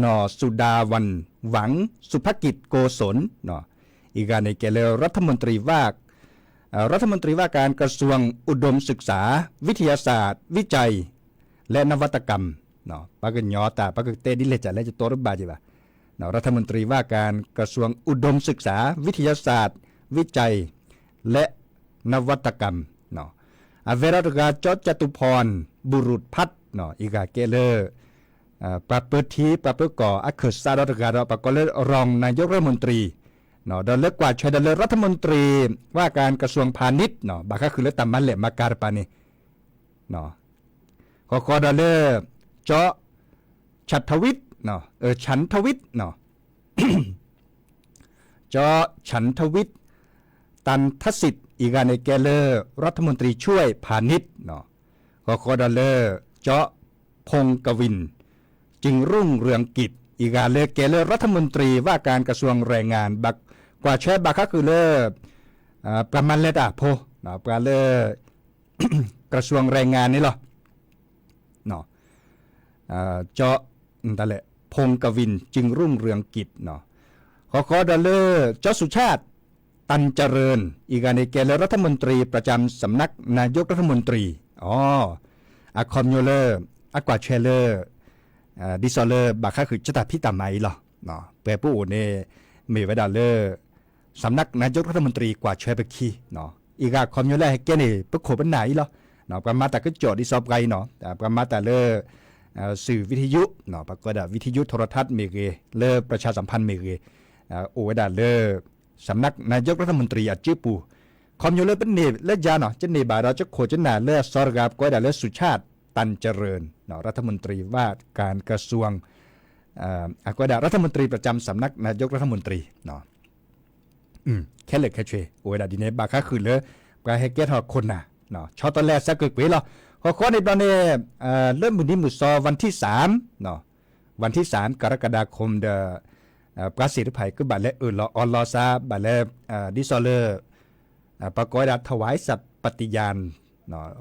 ၢ်စူၤဒၤဝၣ် ဝၣ် สุภกิจ โกศล အံၤဂၤန့ၣ်ကဲလၢ รัฐมนตรีว่า รัฐมนตรีว่าการกระทรวงอุดมศึกษา วิทยาศาสตร์ วิจัย และนวัตกรรม ပှၤကညီတၢ် ပှၤကတဲဒ်လဲၣ်ကလဲၣ် ယတိတဘၣ်က့ၤဘၣ် รัฐมนตรีว่าการกระทรวงอุดมศึกษา วิทยาศาสตร์ วิจัย และนวัตกรรม အဝဲဒၣ်တဂၤ ကၠီၣ်จตุพร บุรุษพัฒน์ အံၤဂၤကဲလၢ ပှၤပၢထံ ပှၤပၢကီၢ် အခၢၣ်စးဒီးတဂၤဒီး ပှၤကိးလၢ รองนายกรัฐมนตรี ဒီးလၢကွၢ်ထွဲဒီးလၢ รัฐมนตรีว่าการกระทรวงพาณิชย์ ဘၣ်ဃးဃုာ်လၢတၢ်မၤလဲၢ်မၤကၤတပၤန့ၣ် ဃီဃီဒီးလၢ ကၠီၣ် ฉันทวิทย์ ฉันทวิทย์ ကၠီၣ် ฉันทวิทย์ ตันทสิทธิ์ အံၤဂၤန့ၣ်ကဲလၢ รัฐมนตรีช่วยพาณิชย์ ဃီဃီဒီးလၢ ကၠီၣ် พงศ์กวิน จึงรุ่งเรืองกิจ အံၤဂၤလၢကဲလၢ รัฐมนตรีว่าการกระทรวงแรงงาน ဘၣ်ကွၢ်ထွဲဘၣ်ဃးဃုာ်လၢ ပှၤမၤလဲၤတၢ်ဖိ ပှၤလၢ กระทรวงแรงงาน န့ၣ်လီၤ ကၠီၣ် พงศ์กวิน จึงรุ่งเรืองกิจ ဃီဃီဒီးလၢ ကၠီၣ် สุชาติ ตันเจริญ အံၤဂၤန့ၣ်ကဲလၢ รัฐมนตรีประจำสำนักนายกรัฐมนตรี အခီပညီလၢ အကွၢ်ထွဲလၢ ဒ်သိးလၢဘၣ်ဃးဃုာ်ကတၢ်ဖံးတၢ်မၤအံၤလီၤ ပှဲၤပအိၣ်န့ၣ် မ့ၢ်ဝဲဒၣ်လၢ สำนักนายกรัฐมนตรี ကွၢ်ထွဲပခံ အံၤဂၤအခီပညီလၢဟဲကဲန့ၣ် ပခိၣ်ပနၢ်အံၤလီၤ ပှၤမၤတၢ်ကစီၣ်ဒ်သိးပှၤအံၤနီၤ ပှၤမၤတၢ်လၢ สื่อวิทยุ ပှၤကိးဒၣ် วิทยุโทรทัศน์ မ့ၢ်ဂ့ၤ လၢ ประชาสัมพันธ์ မ့ၢ်ဂ့ၤ အိၣ်ဝဲဒၣ်လၢ สำนักนายกรัฐมนตรี အစုပူၤ ခီပညီလၢပန့ၢ်လၢယၤနီၤ ကန့ၢ်ဘၣ်ဒီးကခိၣ်ကနၢ်လၢအစီၤတဂၤ ကိးဝဲဒၣ်လၢ สุชาติ ตันเจริญ รัฐมนตรีว่าการกระทรวง ကိးဝဲဒၣ် รัฐมนตรีประจำสำนักนายกรัฐมนตรี ခဲလၢာ်ခဲဆ့ အိၣ်ဝဲဒၣ်ဒ်န့ၣ် ဘၣ်ဃးဃုာ်လၢ ပှၤဟဲကဲထီၣ်ခိၣ်နၢ် ဆီတလဲအဆၢက့ၤကွံာ်လီၤ ဃီဃီန့ၣ်ဘျီန့ၣ် လၢမုၢ်နံၤမုၢ်စီ วันที่สาม วันที่สาม กรกฎาคม ဒီး ပှၤသ့ၣ်တဖၣ်အံၤ ကဘၣ်လဲၤအၢၣ်လီၤအီလီၤစး ဘၣ်လဲၤ ဒ်သိးလၢ ပှၤကိးဝဲဒၣ် ถวายสัตย์ปฏิญาณ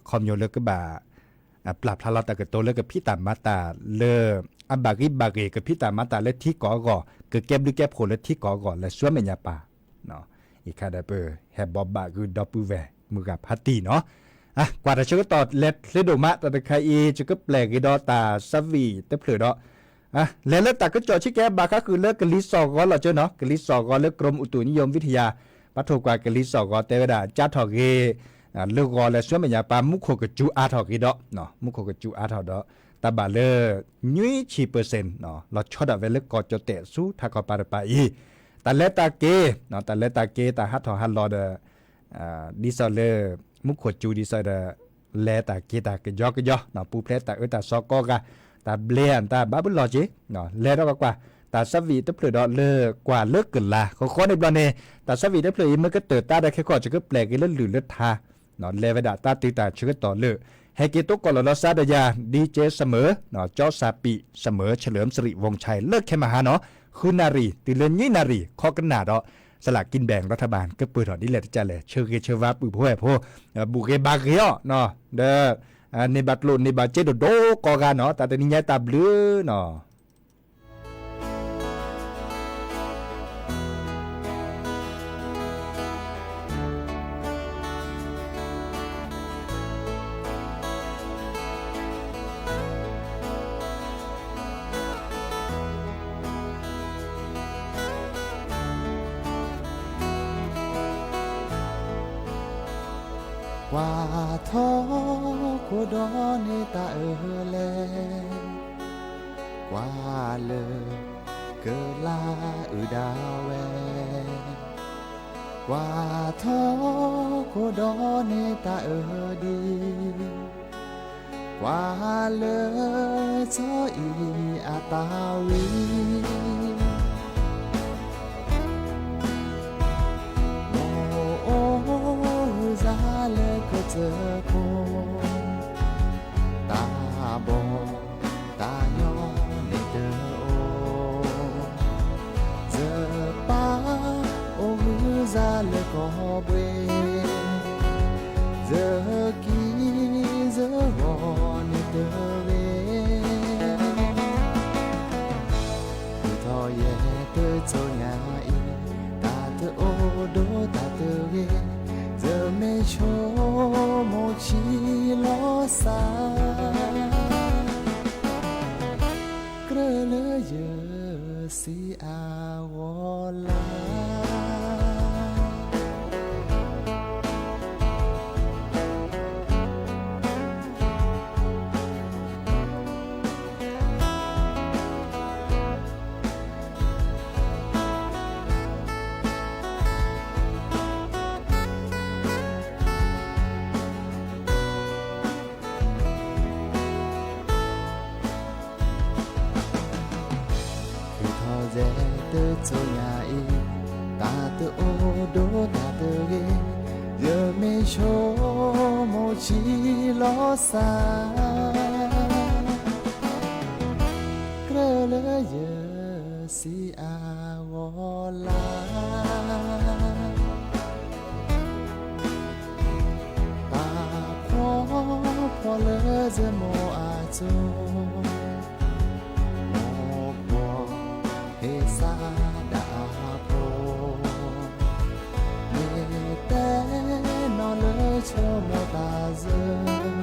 ခီပညီလၢကဘၣ် ပျၢ်ဖျါလီၤတၢ်ကတိၤလၢကဖံးတၢ်မၤတၢ်လၢ အဘၣ်ဂံၢ်ဘၣ်ဂ့ၤ ကဖံးတၢ်မၤတၢ်လၢထံကီၢ်အဂီၢ် ကကဲဘျုးကဲဖှိၣ်လၢထံကီၢ်အဂီၢ် လဲၤဆူမဲာ်ညါပၢ် အံၤခါဒီးပဟဲဘိးဘၣ်ဂုာ်ဒီပုၢ်ဝဲၢ်မုၢ်ဂၤဖးတံၢ်နီၤ ကွၢ်တၢ်ဆၢကတီၢ်လဲၤချ့ဒိၣ်မး တၢ်တခါအံၤ ယကပျဲၢ်က့ၤဒီးတၢ်သးဝံၣ်တဖျၢၣ်ဒီး လဲၤလၢတၢ်ကစီၣ်ဆံးကဲ ဘၣ်ဃးဃုာ်လၢကလံၤစိးဂီၤလီၤကၠိနီၤ ကလံၤစိးဂီၤလၢ กรมอุตุนิยมวิทยา ပှၤထိၣ်ကွၢ်ကလံၤစိးဂီၤတဲဝဲဒၣ် ကၠါထီၣ်ဂ့ၤ လၢဂီၤလဲၤဆူမဲာ်ညါပၢ် မူခိၣ်ကစူၤအါထီၣ်ဂ့ၤဒီး မူခိၣ်ကစူၤအါထီၣ်ဒီး တၢ်ဘၣ်လၢ နွံဆံ percent လီၤဆီဒၣ်ဝဲလၢကီၢ်ကၠီၣ်တဲၣ်ဆူထးခီပၤတပၤအံၤ တၢ်လဲၤတၢ်က့ၤ တၢ်လဲၤတၢ်က့ၤ တၢ်ဟးထီၣ်ဟးလီၤဒီး ဒ်သိးလၢ မူခိၣ်ကစူၤဒ်သိးဒီး လဲၤတၢ်က့ၤတၢ်ကယီကယီ ပူၤဖျဲးတၢ်အၢတၢ်သီကိးဂၤ တၢ်ဘျဲအတၢ်ဘၣ်ဘုလီၤက့ၤ လဲၤဒီးကကွၢ် တၢ်သးဝံၣ်တဖျၢၣ်ဒီးလၢကွၢ်လၢကလၤ ဃီဃီန့ၣ်ဘျီန့ၣ် တၢ်သးဝံၣ်တဖျၢၣ်အံၤ မ့ၢ်ကတၢၢ်တၢ်ဒီးခဲကီၢ် ယကပျဲၢ်က့ၤလၢလုၢ်လၢထါ လဲၤဝဲဒၣ်တၢ်တုၤတၢ်ဆၢကတီၢ်လၢ ဟဲက့ၤတိကိးလီၤလီၤစါဒီးယၤ DJ เสมอ ကၠီစးပံး เสมอ เฉลิมสิริวงศ์ชัย လၢခဲမဟါနီၤ ဃုနၣ်ရံၣ် တုၤလၢနွံနၣ်ရံၣ် ခီကနၣ်ဒီး สลากกินแบ่งรัฐบาล ကပၢၢ်ထီၣ်ဒ်လဲၣ်တကလဲၣ် ဆၢဂ့ၤဆၢဝါပုၢ်ဖိဝဲၢ်ဖိ ဘူၣ်ဂ့ၤဘၣ်ဂ့ၤအီၤနီၤ ဒီး န့ၢ်ဘၣ်ကျိၣ်န့ၢ်ဘၣ်စ့ဒိၣ်ဒိၣ်ကိးဂၤနီၤ တၢ်တနံၤညါတၢ်ဘျုးနီၤ ကွၢ်ထီၣ်ခိၣ်ဒီးန့ၢ်တၢ်အၢလဲၣ်, ကွၢ်လၢကလါအုၣ်ဒၣ်ဝဲ, ကွၢ်ထီၣ်ခိၣ်ဒီးန့ၢ်တၢ်အၢဒံး, ကွၢ်လၢစီၤအံၤအတၢ်ဝံ မိၢ်အိၣ်ဟုၣ်စၢ်လၢကစၢၢ်ခိၣ်, တၢ်ဘီၣ်တၢ်ညီန့ၣ်တအိၣ်, ယပၢ်အိၣ်ဟုၣ်စၢ်လၢကီၢ်ဘှ့ၣ်, ယကံယဂီၤန့ၣ်တဂ့ၤ ထုးထီၣ်ယဲၢ်တစိၤညါအံၤ, တၢ်တအိၣ်ဒီးတၢ်တဂ့ၤ, ယမ့ၢ်ဆိကမိၣ်ဆံးလီၤစၢ်, ကြၢးလၢယစံးအဂီၢ်လၢ ထုးထီၣ်ယဲၢ်တစိၤညါအံၤ, တၢ်တအိၣ်ဒီးတၢ်တဂ့ၤ, ယမ့ၢ်ဆိကမိၣ်ဆံးလီၤစၢ်, ကြၢးလၢယစံးအဂီၢ်လၢ တၢ်ဖှီၣ်ဖှီၣ်လၢယမိၢ်အစိၤ, မိၢ်ဖှီၣ်ဟ့ၣ်စၢ်ဒၣ်အဖိ, မ့ၢ်တဲနီၢ်လၢဆိကမိၣ်တၢ်ယၢၤ,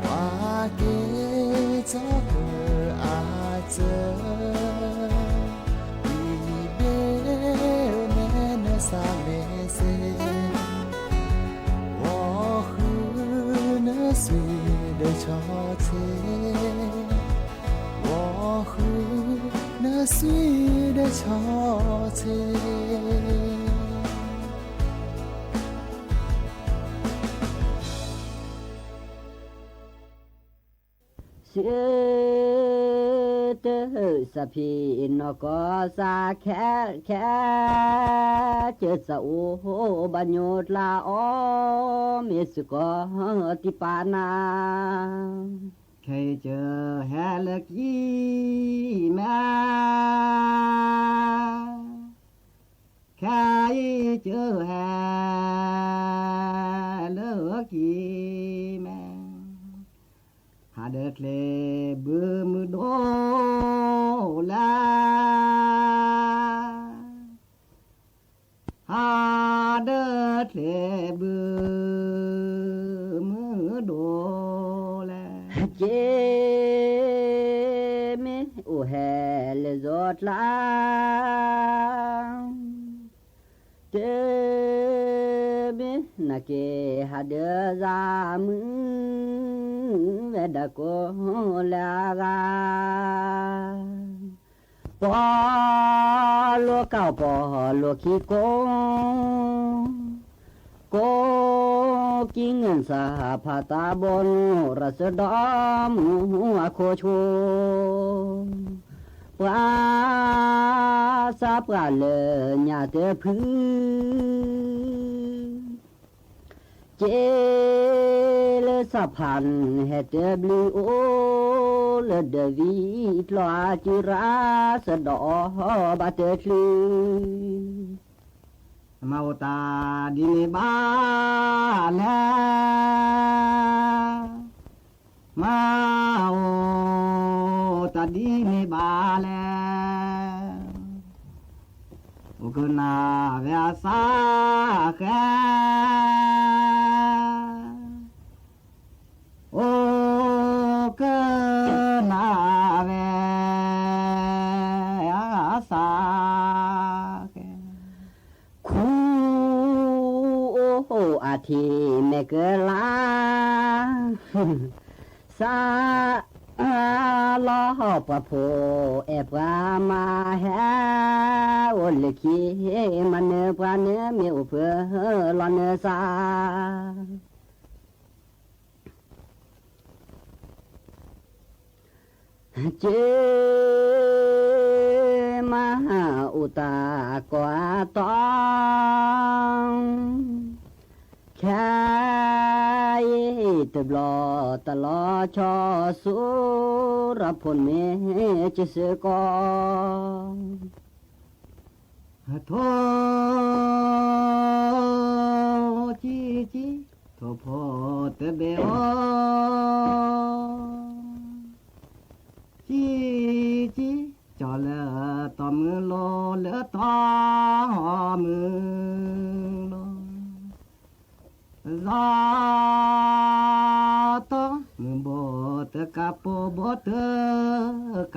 ကွၢ်က့ၤကၠီၤပၢၤအစၢၤ အံၤဘ့ၣ်န့ၣ်နစၢ်မ့ၢ်စ့ၢ်, ဂီၤဃုနစွံဒီးဆီၣ်ဆ့, ဂီၤဃုနစွံဒီးဆီၣ်ဆ့ စ့တၢၢ်စၢ်ဖံးနီၢ်ကီၢ်စၢ်ခဲခဲ, ကၢ်စၢ်အိၣ်ဘၣ်ညိၣ်ကျါအီၤ, မ့ၢ်စ့ၢ်ကီးတံၢ်ပာ်နၤ, ခဲအံၤကၢ်ဟဲလၢကံမဲာ် ခဲအံၤကၢ်ဟဲလၢကံမဲာ်, ဟးဒၢချ့ဘုမုၢ်ဒိၣ်လဲၣ်, ဟးဒၢချ့ဘုမုၢ်ဒိၣ်လဲၣ်, က့ၤမ့ၢ်အိၣ်ဟဲလၢယိၤကျါ တမ့ၢ်နာ်က့ၤဟးဒၢယၤမုၢ် ဝဲဒၣ်ကိးလၢအဂၤ, ပီၣ်လိာ်ကၣ်ပီၣ်လိာ်ခံကိး ကိးကံငၢၢ်စၢ်ဖးတၢ်ဘီနူၤ ရၢၣ်စၢၤဒီးမူအခိၣ်ဆိ ပှၤစၢ်ပှၢ်လၢညၣ်တဖု က့ၤလၢစၢ်ဖးဟဲတဘျုးအိၣ် လၢဒၢးဝံၤကျီၢ်အစုရၢၣ် စၢၤဒီးအီၤဘၣ်တချုး မၤအိၣ်တၢ်ဒ်န့ၣ်ဘၣ်လဲၣ်, မၤအိၣ်တၢ်ဒ်န့ၣ်ဘၣ်လဲၣ်, အိၣ်ကနၣ်ဝဲအသးဃဲ အိၣ်ကနၣ်ဝဲအသးဃဲ, ခူအိၣ်အထံး ကလါ, စးလီၤပှၤဖိအဲၣ်ပှၤမါဟဲ, အိၣ်လၢခံမၤနၢၤပှၤနၢၤ မ့ၢ်အိၣ်ဖှိၣ်လီၤနၢၤစး က့မၤအိၣ်တၢ်ကီတၢ်, ခဲအံၤတဘျီတၢ်လီၤဆီ စိရဖိန့ၣ်မ့ၢ်ကစၢၢ်ကီး ထိၣ်ကံကံ, ထိၣ်ဖိတဘ့ၣ်အီၤ, ကံကံ, ကၠီလၢတီၢ်မုၢ်လိၤ လၢတီၢ်မုၢ်လိၤ, လီၤတီၢ်မုၢ်ဘိတကးပိာ် ဘိတကး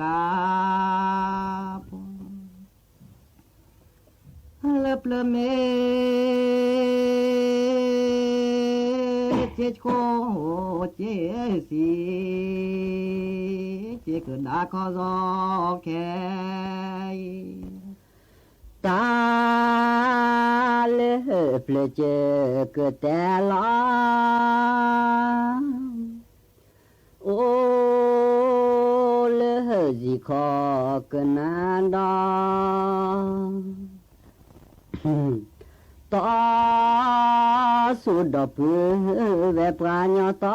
ပိာ် လၢပျၢၤမ့ၢ် က့ခိၣ်က့စံး, က့ကဒါခီၣ်စီခဲအံၤ, တၢ်လၢပျၢၤကကတဲလီၤ အိၣ်လၢဟၢၣ်စံၣ်ခီၣ်ကနၣ်ဒီး, တီဆူၣ်ဒီးပုၢ်ဝဲၢ်ပှၤညီ, တီ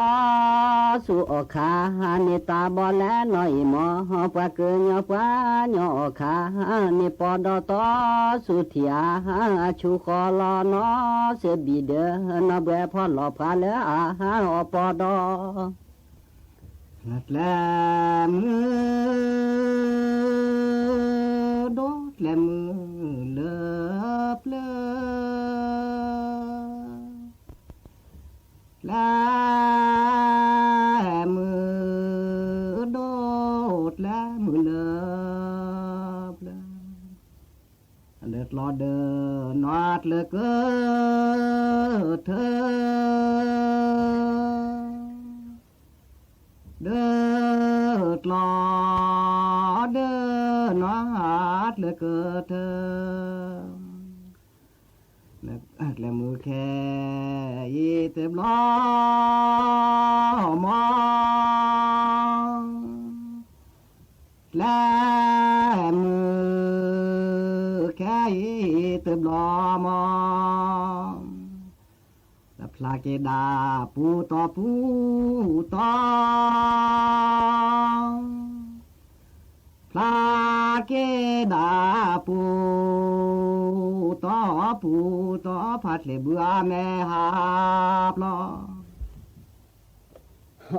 ဆူၣ်အီၣ်ခါန့ၣ် တၢ်ဘီလဲၣ်နီၢ်အံၤမီၢ်, ပှၤကညီပှၤညီအီၣ်ခါန့ၣ် ပီၢ်ဒီးတီဆူၣ်ထံၣ်အါဆူၣ်ဃီလီၤနီၢ်, စဘံၣ်ဒၢနီၢ်ဘှဲး ဖီလီၤဖးလၢအအီၣ်ပီၢ်ဒီး ကျဲမုၢ်ဒိၣ် ကျဲမုၢ်လၢပျၢၤ, ကျဲမုၢ်ဒိၣ် ကျဲမုၢ်လၢပျၢၤ, လၢကျီဒီးနီၢ်ကျၢၤကထၢ ဒၢကျီဒီးနီၢ်ကျၢၤကထၢ, ကျဲမုၢ်ခဲအံၤတဘျီမီၢ်, ကျဲမုၢ်ခဲအံၤတဘျီမီၢ်, လၢဖျါက့ၤဒၣ်ပူၤတီၤပူၤတီၤ, ဖျါက့ၤဒၣ်ပူၤတီၤပူၤတီၤ, ဖးချ့ဘုအမဲဟးဖျိး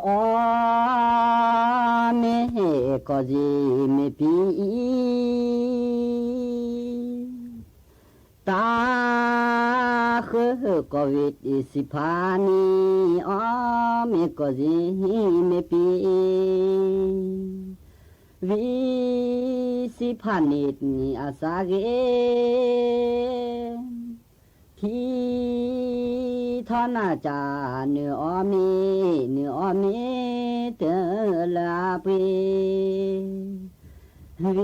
အီ မ့ၢ်ကီၢ်စံၣ်မ့ၢ်ပံအံၤ, တၢ်ဃုကီၢ်ဝံၣ် စံးဖးန့ၣ်, အီ မ့ၢ်ကီၢ်စံၣ်မ့ၢ်ပံအံၤ, ဝံၣ်စံးဖးန့ၣ်န့ၣ်အစးဂ့ၤ ထံထီၣ်နၢ်ကၢ် နုာ်အီၣ်မ့ၢ် နုာ်အီၣ်မ့ၢ်တၢ်လၢအပှ့ၤ, ဝံၣ်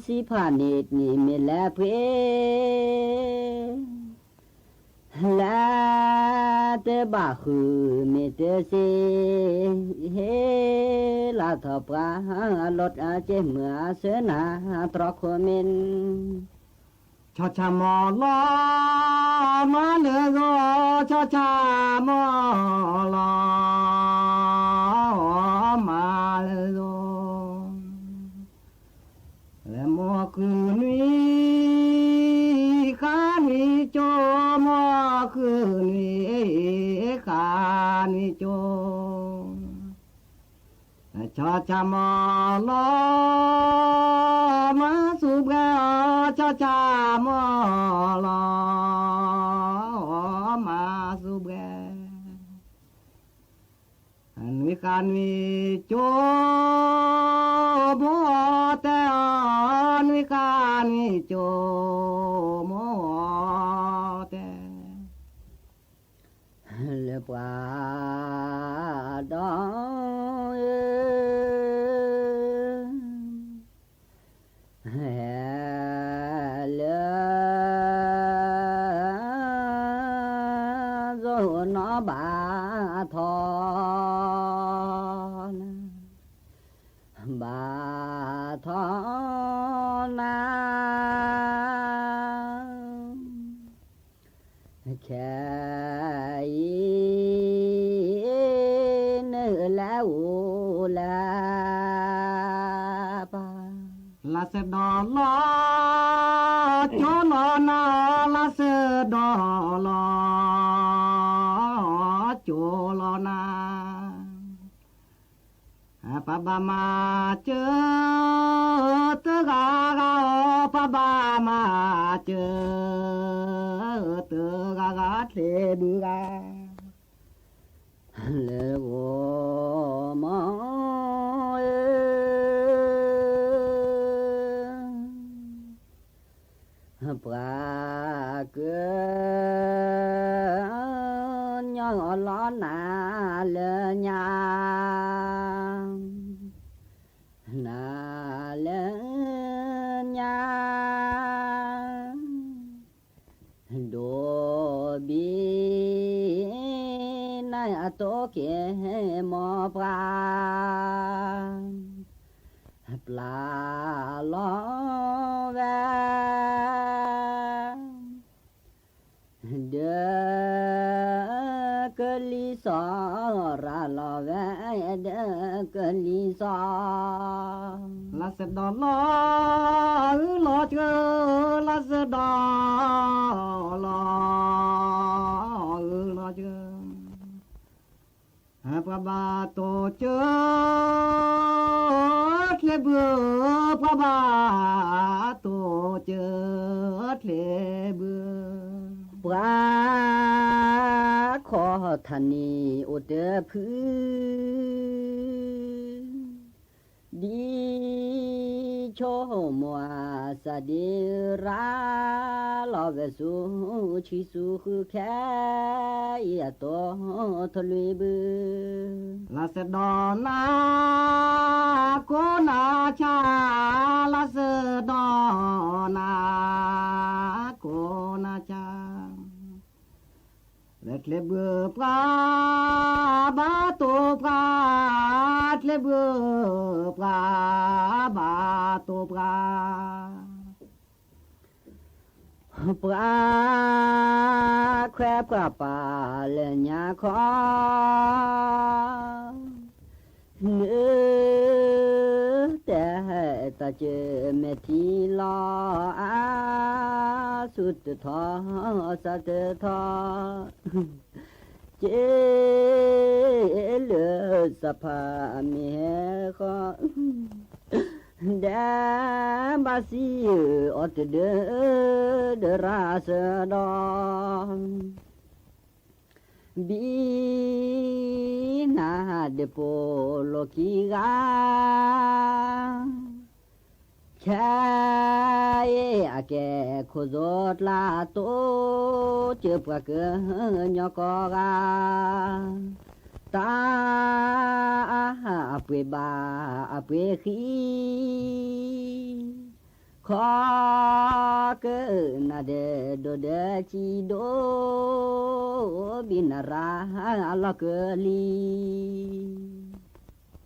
စံးဖးန့ၣ်န့ၣ်မ့ၢ်လၢပှ့ၤ လၢတဘၣ်ဃုာ်မ့ၢ်တစ့ ဟ့ၣ်လီၤထီၣ်ပှၤ လီၤက့မုာ်အဆၢနၤ တြီခိၣ်မ့ၢ် ဆီဆီမိၢ်လီၤ မၤလၢဂီၤ ဆီဆီမိၢ်လီၤ မၤလၢဂီၤ လၢမိၢ်ဃုနွံ ဃါနွံကၠိ မိၢ်ဃုနွံ ဃါနွံကၠိ ဆီဆီမိၢ်လီၤ မၤစူၣ်ဘှဲ ဆီဆီမိၢ်လီၤ မၤစူၣ်ဘှဲ နွံဃါနွံကၠိ မိၢ်တဲအီၤ နွံဃါနွံကၠိ မိၢ်တဲ ကၠိလၢပၢ်, လါစ့ဒီးလီၤကၠိလီၤနၤ, လါစ့ဒီးလီၤကၠိလီၤနၤ, ပှၤဘၣ်မၤစၢၤ တဂၤဂၤအီၤ, ပှၤဘၣ်မၤစၢၤ တဂၤဂၤချ့ဘုဂၤ လၢဂီၤမီၤဧၢ, ပှၤကညီလီၤနၤလၢညါ, နၤလၢညါ ဒိၣ်ဘံၣ်နၤအတိၢ်က့ၤ မိၢ်ပှၢ် ပျၢ်လီၤဝဲ ဒၢကလံၤစီၤ, ရၤလီၤဝဲဒၢကလံၤစီၤ, လါစ့ဒီးလီၤအုၣ်လီၤစၢၤ, လါစ့ဒီးလီၤအုၣ်လီၤစၢၤ, ပှၤဘၣ်တိၢ်စၢၤချ့ဘုဧၢ, ပှၤဘၣ်တိၢ်စၢၤချ့ဘုဧၢ, ပှၤခီၣ်ထၣ်န့ၣ်အိၣ်တဖု ဒ်ဆိမိၣ်အစၢ်ဒ့ရၤ လီၤဝဲဆူဆံဆူဃုခဲအံၤအတိၢ်ထီၣ်လွံၢ်ဘု, လါစ့ဒီးနၤကိးနၤဆါ, လါစ့ဒီးနၤကိးနၤဆါ လၢချ့ဘုပှၤဘၣ်တိၢ်ပှၤ, ချ့ဘုပှၤဘၣ်တိၢ်ပှၤ, ပှၤခွဲးပှၤပာ်လၢညါခီ နုၤတဲတၢ်စၢၤမဲာ်ထံလီၤအါ, ဆူတထီၣ် စးတထီၣ်, က့လၢစးဖးမ့ၢ်ဟဲဃီ, ဒဲးဘးစံးအီၤတဒၢ ဒၢရၤစၢၤဒီး ဘံနၤဒ့ၣ်ပိာ်လိာ်ခံဂၤ, ခဲအံၤအကဲခိၣ်စိးကျါတိၢ်, စၢၤပှၤကညီကိးဂၤ, တၢ်အပှ့ၤဘၣ်အပှ့ၤဃံ ခီကနၣ်ဒဲးဒိၣ်ဒဲးစံးဒိၣ်, ဘံနၤရၤအလီၢ်ကလံၤ,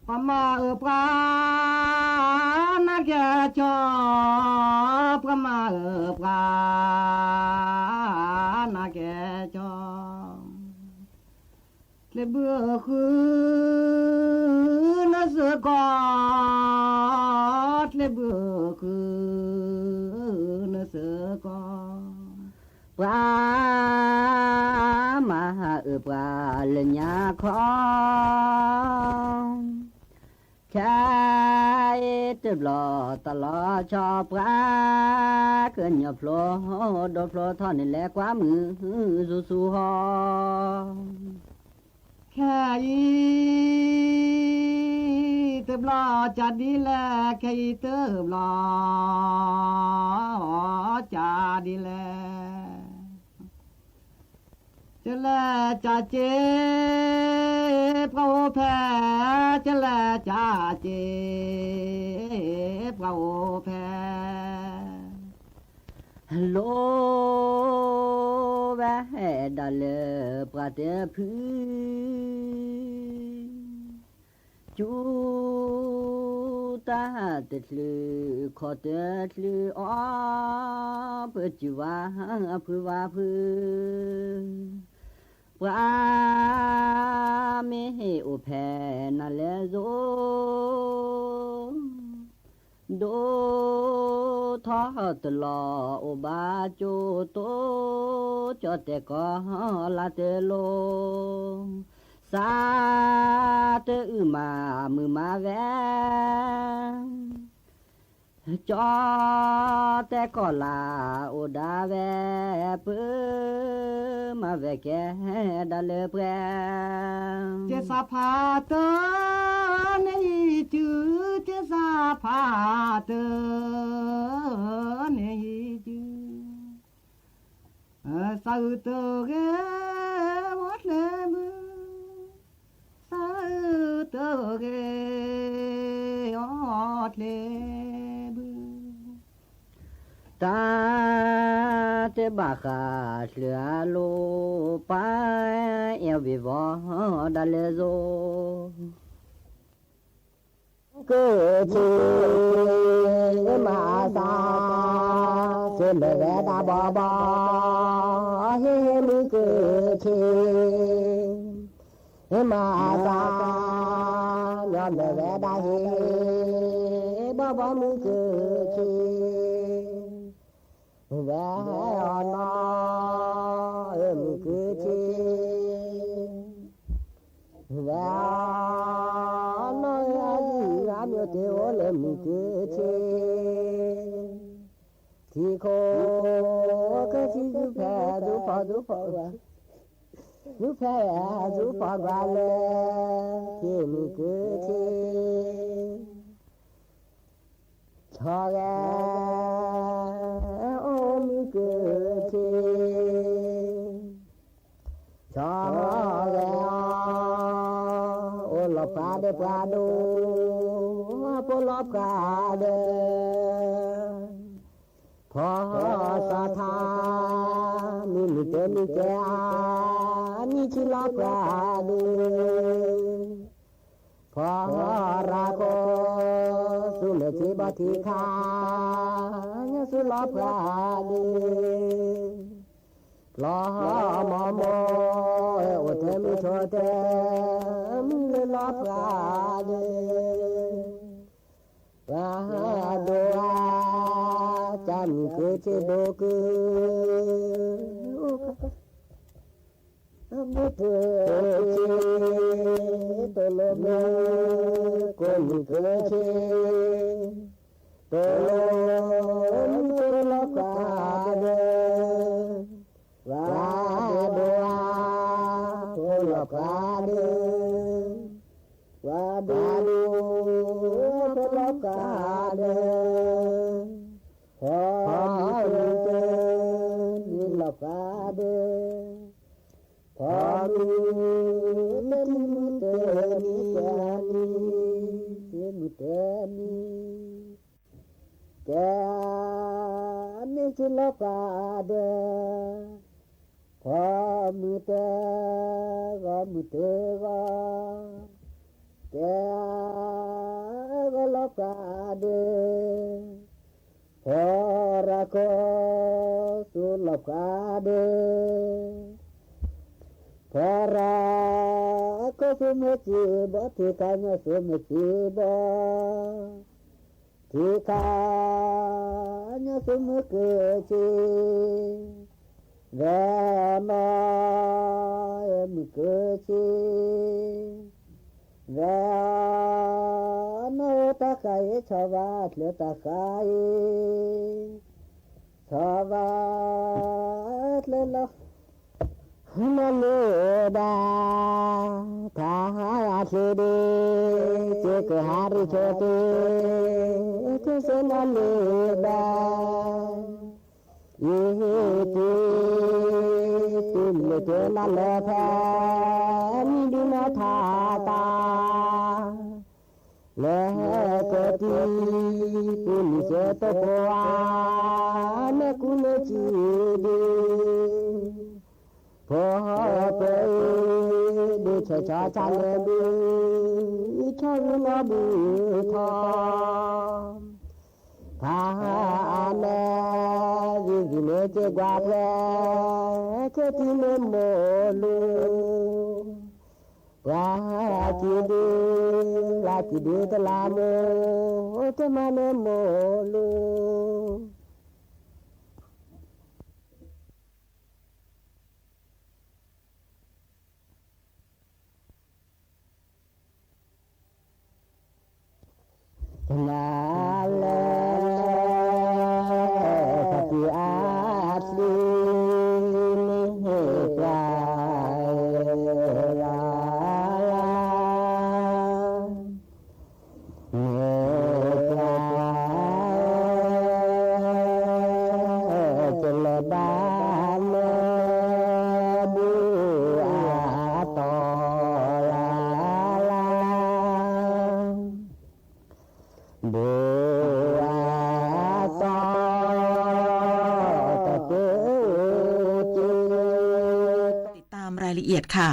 ပှၤမၤအၢပှၤနၤကဲကၠီ, ပှၤမၤအၢပှၤနၤကဲကၠီ ချ့ဘုဃုနစၢၤကီး, ချ့ဘုဃု နစၢၤကီး, ပှၤမၤအၢပှၤလၢညါခီ, ခဲအံၤတဘျီတၢ်လီၤဆီ ပှၤကညီဖျိဒိၣ်ဖျိထီန့ၣ် လဲၤကွၢ်မုာ်ဆူၣ်ဆူၣ်ဟီ ခဲအံၤတဘျီကၢ်ဒ်လဲၣ်, ခဲအံၤတဘျီကၢ်ဒ်လဲၣ်, ကလဲၤကၢ်က့ၤပှၤအိၣ်ဖဲ, ကလဲၤကၢ်က့ၤပှၤအိၣ်ဖဲ လိဝဲဒၣ်လၢပှၤတဖု, စူၤတၢ်တချုး ခီၣ်တချုးအီၤ, ပစူၤဝါဖုဝါဖု, ပ ပှၤမ့ၢ်ဟ့ၣ်အိၣ်ဖဲနၤလဲၣ်ယိၤ, ဒိၣ်ထီၣ်တလီၤအိၣ်ဘၣ်ကၠိတိ, ကၠီတဲာ်ကီၤလါတလိၤ, စးတအုၣ်မၤမုာ်မၤဝဲ ကၠီတဲာ်ကီၤလါအိၣ်ဒၣ်ဝဲ, ပၢမၤဝဲကဲဒၣ်လၢပှဲၤ, က့ၤစးဖးတၢ်န့ၣ်ယံၤစု, က့ၤစးဖးတၢ်န့ၣ်ယံၤစု, စးအုၣ်တဂ့ၤဝီၤကျဲဘု, စးအုၣ်တဂ့ၤအီၤကျဲဘု, တၢ်တဘၣ်ဃးကျၢၤအလိၤ, ပှၤအဲၣ်ဝံၤဝီၤဒၣ်လၢယိၤ ကၢဆ့, မၤအသး, စ့မဲာ်ဝဲဒၣ်ဘီဘီ, ဟ့ၣ်ဟ့ၣ်မုၢ်ကၢဆ့, မၤအသး, ညီမဲာ်ဝဲဒၣ်ဟ့ၣ်, ဘီဘီမုၢ်ကၢဆ့ ဝဲအီၤနီၤ, မုၢ်ကၢဆ့, ဝဲအီၤနီၤ, အယံၤအမ့ၢ်တ့ၢ်အိၣ်လၢမုၢ်ကၢဆ့, ထံခိၣ်ကၢဆ့ ယူၤဖဲယူၤဖီယူၤဖီဝဲ, ယူၤဖဲယူၤဖီကွၢ်လၢ ထံမုၢ်ကၢဆ့ ဆီဂဲၤအိၣ်မုၢ်ကၢဆ့, ဆီဂဲၤအီၤ အိၣ်လီၤပှၤဒီးပှၤဒိၣ်, ဖိလီၤပှၤဒီး ဖီစီၤထါ, မံမုၢ်တဲမံကဲဧါ, မံဆံလီၤပှၤဒီး ဖီရၤခိ, ဆူမဲာ်ထံဘီထံခါ, ညါဆူလီၤပှၤဒီး လီၤမီၢ်မိၢ်, အိၣ်ထဲမုၢ်ဆိးထဲမုၢ်လၢလီၤပှၤဒီး ပှၤဒိၣ်ဧါ, ကၢ်မုၢ်ကၢဆ့ဒိၣ်ကၢ, မုၢ်ကၢဆ့, တိၢ်လိာ်မုၢ်ကိးမုၢ်ကၢဆ့, တိၢ်လိာ်မုၢ်ကိးလီၤပှၤဒီး ပှၤဒိၣ်ဧါ, ဖိလီၤပှၤဒီး ပှၤဒိၣ်ဖိလီၤပှၤဒီး, ဖီမုၢ်တၢ်မုၢ်လီၤပှၤဒီး, ဖီမုၢ်တၢ်မုၢ်တၢ်မံၤကဲအနံၤ, မုၢ်တၢ်မံၤ ကဲမ့ၢ်ဆံလီၤပှၤဒီး, ဖီမုၢ်တၢ်ဂီၤမုၢ်တၢ်ဂီၤ, ကဲဂီၤလီၤပှၤဒီး, ဖီရၤခိ, ဆူလီၤပှၤဒီး, ဖီရၤခိဆူမဲာ်စံးဘီ, ထံခါညါဆူမဲာ်စံးဘီ, ထံခါညါဆူမုၢ်ကၢဆ့, ဝဲအီၤနီၤ, မုၢ်ကၢဆ့, ဝဲအီၤနီၤ, တၢ်ဃၤအံၤ ဆီၣ်ဝါကျၢၤတၢ်ဃၤအံၤ, ဆီၣ်ဝါကျၢၤလီၤ နီၢ်လ့ၤဘၣ်, ထါဟါဂၤချ့ဒ့, စ့ကဟါရံၣ်ဆိတ့, ထူစ့နီၢ်လ့ၤဘၣ်, အံၤဟ့ၣ်တ့, တုၤလၢကဲနၤလၢဖဲ, မံဒုးနီၢ်ထါတၢ် လဲၤဟဲကတံၤ, ပူၤနံၤစဲတကိးဧါ, မဲာ်ကူမဲာ်စံးဒုး, ဖိပၢ်အံၤ, ဒုးဆဲးဆီဆါလဲၤဒုး, ဆီရူနီၢ်ဘုထီၣ်, ဖ ဟါမဲ ယုၢ်ယံၤန့ၣ်စ့ၢ်ကွၢ်ပှဲၤ ခဲထံန့ၣ်မိၢ်လူၤ ပှၤကံဒု လၢကံဒုတလးမိၢ် တမၤန့ၣ်မိၢ်လူၤ တနၤလၢ တၢ်ပျံၤအါပျံၤန့ၣ် ပှၤ မ့ၢ်ပှၤ တလဲၤဘၣ်လၢ ဘူအတီၢ်လၢ်လၢ် ဘူအတီၢ် တက့ၢ် ติดตามรายละเอียดค่ะ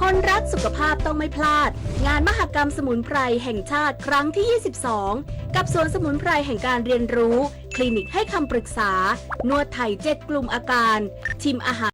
คนรักสุขภาพต้องไม่พลาด งานมหกรรมสมุนไพรแห่งชาติครั้งที่ ยี่สิบสอง กับสวนสมุนไพรแห่งการเรียนรู้ คลินิกให้คำปรึกษา นวดไทย เจ็ด กลุ่มอาการ ชิมอาหาร